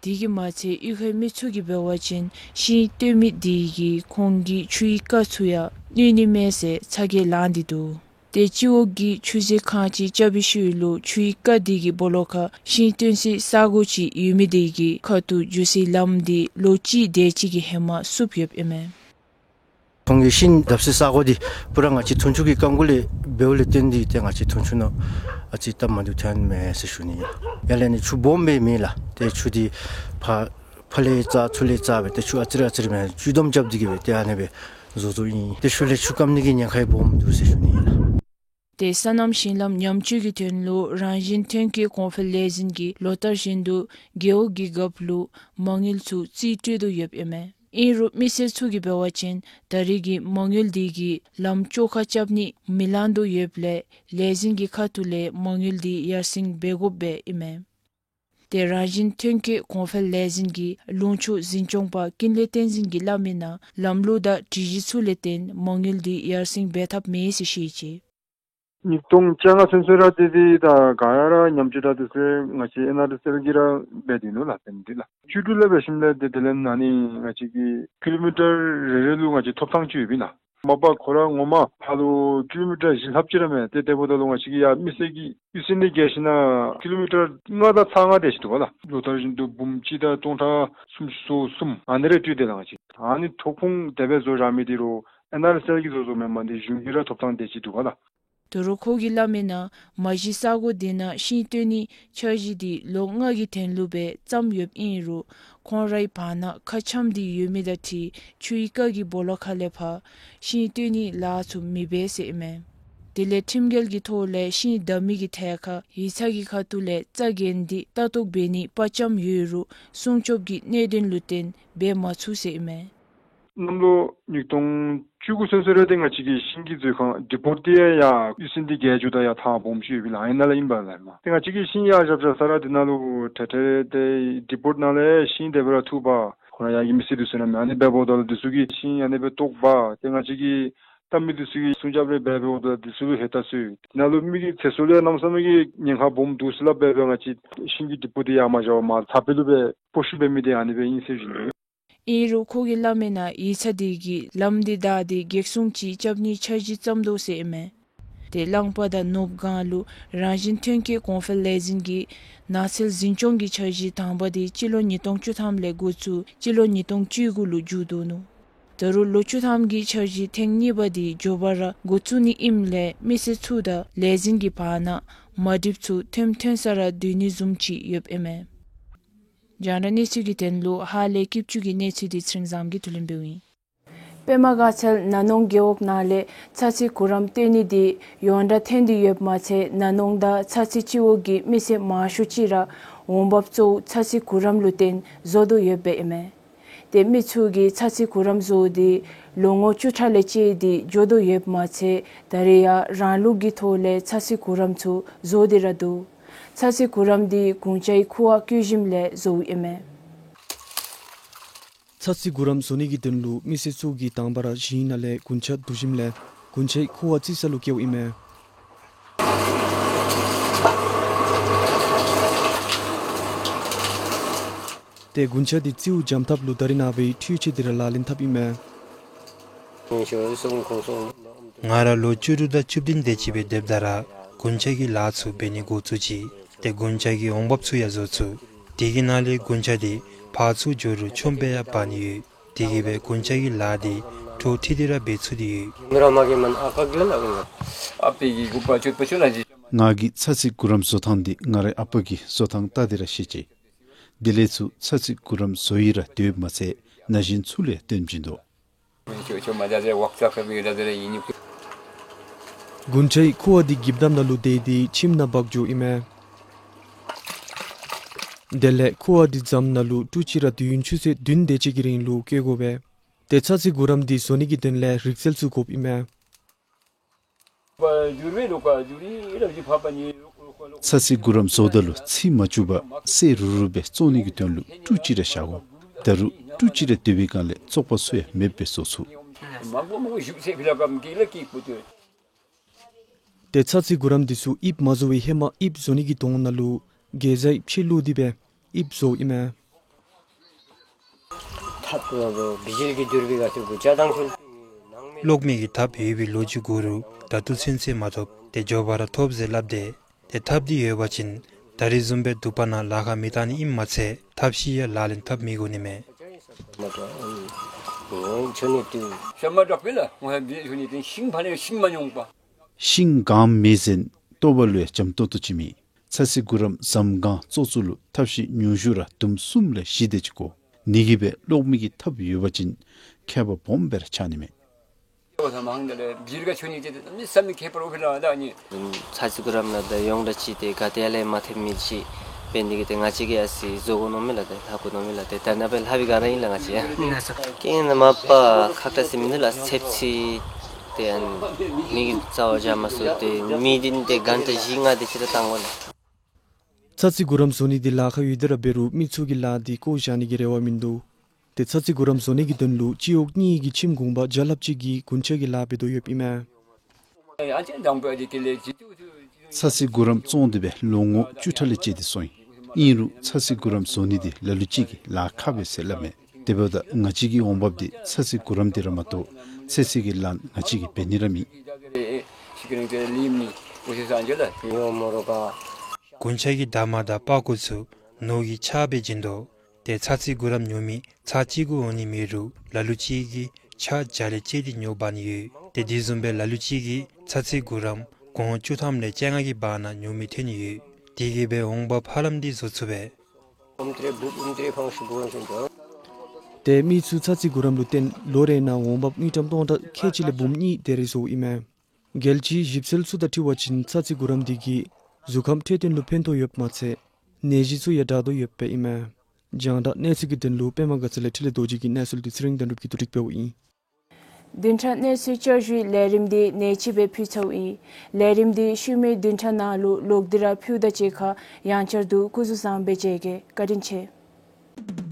དེ་གིས་མ་ཚད་གཡུས་ཁའི་མི་ཚུ་གིས་འབད་བ་ཅིན་ཤིང་བཏོན་མི་དེ་གིས་ཁོང་གི་ཆུའི་རྐ་ཚུ་ཡང་གནོད་ནི་མས་ཟེར་ཚ་གྱང་ལང་སྟེ་འདུག། ཏེ་སྤྱི་འོག་གི་ཆུ་མཛོད་ཁང་ཅིག་རྐྱབ་པའི་ཤུལ་ལུ་ཆུའི་རྐ་དེ་གི་སྦོ་ལོགས་ཁར་ཤིང་བཏོན་སའི་ས་གོ་ཅིག་ཡོད་མི་དེ་གི་ཁ་ཐུག་འགྱོ་སའི་ལམ་འདི་ལོ་གཅིག་དེ་ཅིག་གི་ཧེ་མ་བསུབ་ཡོདཔ་ཨིན་མས། ཁོང་གིས་ཤིང་བརྡབ་སའི་ས་གོ་འདི་པུ་ར་ང་བཅས་ཐུང་ཆུ་གི་རྐ་གུ་ལས་འབདཝ་ལས་བརྟེན་ཏེ་ཏེ་ང་བཅས་ཐུང་ཆུ་ནང་ཨ་ཙི་སྟབས་མ་བདེཝ་ཐོནམ་མས་ཟེར་ཞུ་ནི་ཨིན་ལགས། ཡར་ལས་ནི་ཆུ་སྦོམ་སྦེ་མེད་ལགས། ཏེ་ཆུ་འདི་ཕར་ཕར་ལས་རྩ་ཚུར་ལས་རྩ་སྦེ་ཏེ་ཆུ་ཨ་ཙི་རེ་ཨ་ཙི་རེ་མེན་བཅུད་སྡོམ་རྐྱབ་སྟེ་གི་སྦེ་ཏེ་ཨ་ནི་སྦེ་བཟོ་བཟོཝ་ཨིན། ཏེ་ཤུལ་ལས་ཆུ་སྐམ་ནི་གི་ཉེན་ཁ་ཡང་སྦོམ་འདུག་ཟེར་ཞུ་ནི་ཨིན་ལགས། ཏེ་སོ་ནམ་ཞིང་ལམ་ཉམས་བཅོས་ཀྱི་དོན་ལུ་རང་བཞིན་ཐོན་སྐྱེད་གོང་འཕེལ་ལས་འཛིན་གྱིས་ལོ་ལྟར་བཞིན་དུ་རྒེད་འོག་གི་རྒཔོ་ལུ་མ་དངུལ་ཚུ་རྩིས་སྤྲོད་དོ་ཡོདཔ་ཨིན་མས། ཨིན་རུང་མི་སེར་ཚུ་གིས་འབད་བ་ཅིན་ད་རེས་ཀྱི་མ་དངུལ་དེ་གིས་ལམ་བཅོ་ཁ་རྐྱབ་ནི་མི་ལང་དོ་ཡོདཔ་ལས་ལས་འཛིན་གྱི་ཁ་ཐུག་ལས་མ་དངུལ་དེ་ཡར་སེང་འབད་དགོཔ་སྦེ་ཨིན་མས། ཏེ་རང་བཞིན་ཐོན་སྐྱེད་གོང་འཕེལ་ལས་འཛིན་གྱི་ལུང་ཕྱོགས་འཛིན་སྐྱོང་པ་ཀུན་ལེགས་བསྟན་འཛིན་གྱིས་སླབ་མིའི་ནང་ལམ་ལུགས་དང་སྒྲིག་གཞི་ཚུ་ལས་བརྟེན་མ་དངུལ་དེ་ཡར་སེང་འབད་འཐབ་མས་ཟེར་བཤད་ཅི། ཉིས་སྟོང་བཅོ་ལྔ་ཚུན་ཚོད་ར་ཏེ་དེ་ད་ག་ར་ཉམས་བཅོས་ད་དེ་ཚུ་ང་བཅས་ཨེན་ཨར་ཌི་སི་ཨེལ་གྱིས་ར་འབད་དེ་ནུག་ལགས། ཏེ་འདི་ལགས་བཅུ་དྲུག་ལས་འབད་ཞིནམ་ལས་ཏེ་དེ་ལས་ཨ་ནི་ང་བཅས་ཀྱི་ཀི་ལོ་མི་ཊར་རེ་རེ་ལུ་ང་བཅས་ཐོབ་ཐང་ཅིག་ཡོདཔ་ཨིན་ལགས། མ་པ་ཁོ་ར་ངོ་མ་ཕར་ལུ་ཀི་ལོ་མི་ཊར་བཞི་ལྷགཔ་ཅིག་ར་མས། ཏེ་དེ་འབདཝ་ད་ལུ་ང་བཅས་ཀྱིས་ཡར་མི་སེར་གྱི་གཡུས་ཚན་ལས་བརྒལ་ཞིན་ན་ཀི་ལོ་མི་ཊར་ལྔ་དང་ཚག་ལྔ་དེ་ཅིག་འདུག་པ་ལགས། ལོ་ལྟར་བཞིན་དུ་འབུམ་གཅིག་དང་སྟོང་ཕྲག་སུམ་ཅུ་སོ་གསུམ་ཨ་ནི་རེ་སྤྲོད་དེ་ལགས། ང་བཅས་ཨ་ནི་ཐོག་ཁོངས་དེ་སྦེ་བཟོ་བཞག་མི་དེ་རུང་ཨེན་ཨར་ཌི་སི་ཨེལ་གྱིས་བཟོ་བཟོཝ་མེན་མ་འདི་གཞུང་གིས་ར་ཐོབ་ཐང་དེ་ཅིག་འདུག་པ་ལགས། ད་རུང་ཁོ་གིས་སླབ་མིའི་ནང་མ་གཞི་ས་གོ་དེ་ནང་ཤིང་བཏོན་ནིའི་འཆར་གཞི་དེ་ལོ་ལྔ་གི་དོན་ལུ་སྦེ་བརྩམས་ཡོདཔ་ཨིན་རུང་ཁོང་རའི་བར་ན་ཁ་འཆམ་དེ་ཡོད་མི་དང་འཁྲིལ་ཆུའི་རྐ་གི་སྦོ་ལོགས་ཁ་ལས་ཕར་ཤིང་བཏོན་ནིའི་ལཱ་ཚུ་མི་འབད་ཟེར་ཨིན་མས། དེ་ལས་ཁྲིམས་འགལ་གྱི་ཐོག་ལས་ཤིང་བདའ་མི་གི་ཐད་ཁར་ཡིག་ཚང་གི་ཁ་ཐུག་ལས་རྩ་འགེངས་ཏེ་ལྟ་རྟོག་འབད་ནིའི་དཔའ་བཅམ་ཡོད་རུང་སྲུང་སྐྱོབ་ཀྱི་གནད་དོན་ལུ་བརྟེན་འབད་མ་ཚུགས་ཟེར་ཨིན་མས། གནམ་ལོ་ཉིས་སྟོང་བཅུ་དགུ་ཚུན་ཚོད་ར་ཏེ་ང་བཅས་ཀྱི་ཤིང་གི་མཛོད་ཁང་ཌི་པོཊ་འདི་ཡང་ཡར་གཡུས་ཚན་འདི་བརྒལ་འགྱོཝ་ད་ཡར་ཐང་སྦོམ་ཅིག་ཡོདཔ་ཨིན་ལགས། ཨ་ནཱ་ལས་ཨིན་པས་ལགས། ཏེ་ང་བཅས་ཀྱིས་ཤིང་ཡར་བཞག་བཞག་ས་ར་དེ་ནང་ལུ་ཏེ་ཏེ་ཏེ་ཌི་པོཊ་ནང་ལས་ཤིང་དེ་སྦེ་ར་འཐུ་འབག། ཁོ་ར་ཡར་གྱི་མི་སེར་འདི་ཚུ་ནང་ཨ་ནི་འབདཝ་ད་ལུ་འདི་ཚུ་གིས་ཤིང་ཨ་ནི་སྦེ་བཏོག་འབག། ཏེ་ང་བཅས་ཀྱི་ལྟ་མི་འདི་ཚུ་གིས་སྲུང་སྐྱོབ་རེ་འབད་འབདཝ་ད་འདི་ཚུ་ལུ་ཧེ་ད་སོང་། ནཱ་ལུ་མི་གི་ཚེ་སྲོག་ལུ་ཡང་གནམ་མེད་ས་མེད་ཀྱི་ཉེན་ཁ་སྦོམ་འདུག་ཟེར་སླབ་སྦེ་སྦེ་ང་བཅས་ཤིང་གི་ཌི་པོཊ་འདི་ཡར་མ་བཞག་པར་མར་ཚ་བོད་ལུ་སྦེ་སྤོ་བཤུད་འབད་མི་འདི་ཨ་ནི་སྦེ་ཨིན་ཟེར་ཞུ་ནི། ཨིན་རུང་ཁོ་གིས་སླབ་མིའི་ནང་ཡིག་ཚང་དེ་གིས་ལམ་འདི་བདའ་སྟེ་གེགས་སྲུང་ཅིག་རྐྱབ་ནིའི་འཆར་གཞི་བརྩམ་དོ་ཟེར་ཨིན་མས། ཏེ་གླང་པ་དང་ནུབ་སྒང་ལུ་རང་བཞིན་ཐོན་སྐྱེད་གོང་འཕེལ་ལས་འཛིན་གྱི་ནགས་ཚལ་འཛིན་སྐྱོང་གི་འཆར་གཞི་དང་པ་དེ་སྤྱི་ལོ་ཉིས་སྟོང་བཅུ་ཐམ་ལས་འགོ་བཙུགས་སྤྱི་ལོ་ཉིས་སྟོང་བཅུ་དགུ་ལུ་མཇུག་བསྡུ་ནུག། ད་རུང་ལོ་བཅུ་ཐམ་གྱི་འཆར་གཞི་ཐེངས་གཉིས་པ་དེ་མགྱོགས་པ་ར་འགོ་བཙུགས་ནི་ཨིནམ་ལས་མི་སེར་ཚུ་དང་ལས་འཛིན་གྱི་བར་ན་མ་འགྲིགཔ་ཚུ་ཐོནམ་ཐོན་ས་ར་སྡོད་ནི་བཟུམ་ཅིག་ཡོདཔ་ཨིན་མས། རྒྱང་བསྒྲགས་གནས་ཚུལ་གྱི་དོན་ལུ་ཧཱ་ལས་སྐྱིད་ཆུ་གི་གནས་ཚུལ་དེ་ཚེ་རིང་བཟངམོ་གིས་བསྡུ་ལེན་འབདཝ་ཨིན། པདྨ་དགའ་ཚལ་ན་ནོང་རྒེད་འོག་ནང་ལས་ཚ་ཚི་གུ་རམ་བཏོན་ནི་དེ་ཡོངས་གྲགས་ཐོན་ཏེ་ཡོདཔ་མ་ཚད་ན་ནོང་དང་ཚ་ཚི་སྤྱི་འོག་གི་མི་སེར་མང་ཤོས་ཅིག་ར་འོང་འབབ་གཙོ་བོ་ཚ་ཚི་གུ་རམ་ལུ་བརྟེན་བཟོ་དོ་ཡོདཔ་ཨིན་མས། ཏེ་མི་ཚུ་གིས་ཚ་ཚི་གུ་རམ་བཟོ་སྟེ་ལོ་ངོ་བཅུ་ཕྲག་ལས་བཅད་དེ་འགྱོ་དོ་ཡོདཔ་མ་ཚད་ད་རེས་ཡང་རང་ལུགས་ཀྱི་ཐོག་ལས་ཚ་ཚི་གུ་རམ་ཚུ་བཟོ་སྟེ་ར་འདུག། ཚ་ཚི་གུ་རམ་འདི་གུན་ཆའི་ཁུ་བ་བཀོལ་ཞིནམ་ལས་བཟོཝ་ཨིན་མས། ཚ་ཚི་གུ་རམ་བཟོ་ནི་གི་དོན་ལུ་མི་སེར་ཚུ་གིས་དང་པ་ར་ཞིང་ནང་ལས་གུན་ཆ་བསྡུ་ཞིནམ་ལས་གུན་ཆའི་ཁུ་བ་བཙིར་ས་ལུ་བཀལཝ་ཨིན་མས། ཏེ་གུན་ཆ་དེ་བཙིརཝ་འཇམ་ཐབས་ལུ་ད་རེས་ནངས་པའི་འཕྲུལ་ཆས་དེ་ར་ལག་ལེན་འཐབ་ཨིན་མས། ང་ར་ལོ་བཅུ་དྲུག་དང་བཅུ་བདུན་དེ་ཅིག་སྦེ་སྡོདཔ་ད་ར་གུན་ཆ་གི་ལཱ་ཚུ་འབད་ནི་འགོ་བཙུགས་ཅི། ཏེ་གུན་ཆ་གི་འོང་འབབ་ཚུ་ཡང་བཟོ་ཚུགས། དེ་གི་ནང་ལས་གུན་ཆ་དེ་ཕར་ཚུར་འགྱོ་རུང་ཆོམ་སྦེ་ཡང་འབག་ནི་ཡོད། དེ་གིས་སྦེ་གུན་ཆ་གི་ལཱ་དེ་འཕྲོ་མཐུད་དེ་ར་འབད་ཚུགས་ཏེ་ཡོད། ང་གིས་ཚ་ཚི་གུ་རམ་བཟོ་ཐངས་འདི་ང་རའི་ཨ་པ་གིས་བཟོ་ཐངས་བལྟ་སྟེ་ར་ཤེས་ཅི། དེ་ལས་ཚུར་ཚ་ཚི་གུ་རམ་བཟོ་ཡི་ར་སྡོདཔ་མ་ཚད་ ན་གཞོན་ཚུ་ལུ་ཡང་སྟོན་བྱིན་དོ། དགུན་ཆའི་ཁུ་བ་འདི་འགྱིབ་དམ་ནང་ལུ་དེད་དེ་ཁྱིམ་ནང་འབག་འགྱོཝ་ཨིན་མས། དེ་ལས་ཁུ་བ་འདི་རྫམ་ནང་ལུ་དཀྲུག་ཅིག་ར་དུས་ཡུན་ཆུ་ཚོད་བདུན་དེ་ཅིག་གི་རིང་ལུ་བསྐྱལ་དགོ་པས། ཏེ་ཚ་ཚི་གུ་རམ་འདི་བཟོ་ནི་གི་དོན་ལས་རིག་རྩལ་ཚུ་དགོཔ་ཨིན་མས། ཚ་ཚི་གུ་རམ་བཟོཝ་ད་ལུ་ཚི་མ་བཅུག་པར་སེར་རུ་རུ་སྦེ་བཙོ་ནི་གི་དོན་ལུ་དཀྲུག་ཅིག་ར་བཞག་དགོ། ད་རུང་དཀྲུག་ཅིག་ར་སྡོད་པའི་སྒང་ལས་བཙོག་པ་ཚུ་ཡང་མེདཔ་སྦེ་བཟོ་ཚུགས། ཏེ་ཚ་ཚི་གུ་རམ་འདི་ཚུ་དབྱིབས་མ་བཟོ་བའི་ཧེ་མ་དབྱིབས་བཟོ་ནི་གི་དོང་ནང་ལུ་གེ་ཛའི་ཕྱེ་བླུགས་ཏེ་སྦེ་དབྱིབས་བཟོཝ་ཨིན་མས། གློག་མེ་གི་ཐགཔ་ཡོད་པའི་ལོ་རྒྱུས་གུ་རུ་ད་ལྟོ་ཚུན་ཚོད་མ་ཐོབ། ཏེ་མགྱོགས་པ་ར་ཐོབ་ཟེར་སླབ་དེས། ཏེ་ཐགཔ་འདི་ཡོད་པ་ཅིན་ད་རིས་བཟུམ་སྦེ་དུ་པ་ནང་ལཱ་ཁག་མི་བཏང་ནི་ཨིནམ་མ་ཚད་ཐབས་ཤེས་ཡང་ལག་ལེན་འཐབ་མི་དགོ་ནི་མས། ཤིང་གང་མེད་ཟེར་ལྟོ་བ་ལུ་ཡང་འཇམ་ཏོང་ཏོ་ཅིག་མེད། ཚ་ཚི་གུ་རམ་རྫམ་གང་བཙོ་ཚུགས་ལུ་ཐབས་ཤེས་ཉུང་ཤོས་ར་དུམ་གསུམ་ལས་བཞི་དེ་ཅིག་དགོ། ནི་གིས་སྦེ་གློག་མེ་གི་ཐགཔ་ཡོད་པ་ཅིན་ཁྱད་པར་སྦོམ་སྦེ་ར་ཆགས་ནི་མས། ཚ་ཚི་གུ་རམ་ལགས་ད་ཡོངས་གྲགས་ཅིག་ཏེ་ག་ཏེ་ཡང་ལས་མ་ཐོབ་མི་ཅིག་འབད་ནི་དེ་གིས་ཏེ་ང་བཅས་ཀྱིས་ཡར་སོ་བཟོ་དགོ་མནོཝ་མས་ལགས། ཏེ་ལྷབ་དགོ་མནོཝ་མས་ལགས། ཏེ་ད་ནཱ་སྦེ་ལྷབ་པའི་སྒང་ར་ཨིན་ལགས་ང་བཅས་ཡང་། རྐྱེན་མ་པ་ཁག་ཏ་ཟེར་མིན་འདུག་ལགས། ཚདཔ་ཅིག་ཏེ་ཨ་ནི་མེ་གི་རྩ་བར་སྦྱར་མ་ཚུགས། ཏེ་མེ་འདི་ཏེ་གྷན་ཊ་བཞི་ལྔ་དེ་ཅིག་ར་བཏང་དགོ་ལགས། ཚ་ཚི་གུ་རམ་བཟོ་ནི་འདི་ལཱ་ཁག་ཡོད་དེ་ར་འབད་རུང་མི་ཚུ་གིས་ལཱ་འདི་བཀོ་བཞག་ནི་གི་རེ་བ་མིན་འདུག། ཏེ་ཚ་ཚི་གུ་རམ་བཟོ་ནི་གི་དོན་ལུ་སྤྱི་འོག་གཉིས་ཀྱི་ཁྱིམ་གུང་པ་བརྒྱ་ལྷགཔ་ཅིག་གིས་དགུན་ཆ་གི་ལཱ་འབད་དོ་ཡོདཔ་ཨིན་མས། ཚ་ཚི་གུ་རམ་བཙོང་སྟེ་སྦེ་ལོ་ངོ་བཅུ་ཕྲག་ལས་བཅད་དེ་སོང་ཡི། ཨིན་རུང་ཚ་ཚི་གུ་རམ་བཟོ་ནི་འདི་ལ་ལུ་ཅིག་གིས་ལཱ་ཁག་པས་ཟེར་སླབ་མས། དེ་འབདཝ་ད་ང་བཅས་ཀྱི་འོང་འབབ་འདི་ཚ་ཚི་གུ་རམ་འདི་ར་མ་གཏོགས་ཚོད་བསྲེ་གི་ལཱ་ང་བཅས་ཀྱིས་འབད་ནི་ར་མེད། དགུན་ཆ་གི་འདབ་མ་དང་པགས་ཀོ་ཚུ་ནོར་གྱི་ཆག་སྦེ་བྱིན་དོ། ཏེ་ཚ་ཚི་གུ་རམ་ཉོ་མི་ཚར་གཅིག་གུ་འོང་ནི་མེད་རུང་ལ་ལུ་ཅིག་གིས་ཆག་བརྒྱ་ལས་བཅད་དེ་ཉོ་འབག་ནི་ཡོད། ཏེ་དེ་བཟུམ་སྦེ་ལ་ལུ་ཅིག་གིས་ཚ་ཚི་གུ་རམ་གོང་བཅུ་ཐམ་ལས་བཅོ་ལྔ་གི་བར་ན་ཉོ་མི་ཐོན་ནི་ཡོད། དེ་གིས་སྦེ་འོང་འབབ་ཧ་ལམ་འདི་བཟོ་ཚུགས་པས། ཏེ་མི་ཚུ་ཚ་ཚི་གུ་རམ་ལུ་བརྟེན་ལོ་རེ་ནང་འོང་འབབ་དངུལ་ཀྲམ་སྟོང་ཕྲག་ཁལ་གཅིག་ལས་འབུམ་གཉིས་དེ་རེ་བཟོཝ་ཨིན་མས། རྒྱལ་སྤྱིའི་ཞིབ་འཚོལ་ཚུ་དང་འཁྲིལ་བ་ཅིན་ཚ་ཚི་གུ་རམ་འདི་གིས་གཟུགས་ཁམས་འཕྲོད་བསྟེན་ལུ་ཕན་ཐོགས་ཡོདཔ་མ་ཚད་ནད་གཞི་ཚུ་ཡང་དྲག་དོ་ཡོདཔ་ཨིན་མས། རྒྱང་བསྒྲགས་གནས་ཚུལ་གྱི་དོན་ལུ་པདྨ་དགའ་ཚལ་ལས་འཕྲིན་ལས་རྡོ་རྗེ་གི་གནས་ཚུལ་འདི་ཚེ་རིང་དོན་གྲུབ་ཀྱིས་བསྡུ་སྒྲིག་འབདཝ་ཨིན། བདུན་ཕྲག་གནས་ཚུལ་བསྐྱར་ཞུའི་ལས་རིམ་འདི་ནེ་ཅིག་སྦེ་ཕུལ་ཚརཝ་ཨིན། ལས་རིམ་འདི་ཤུལ་མའི་བདུན་ཕྲག་ནང་ལུ་ལོག་སྟེ་ར་ཕུལཝ་དང་གཅིག་ཁར་ཡང་བསྐྱར་དུ་སྐུ་གཟུགས་བཟང་པོ་སྦེ་མཇལ་གེ། བཀའ་དྲིན་ཆེ།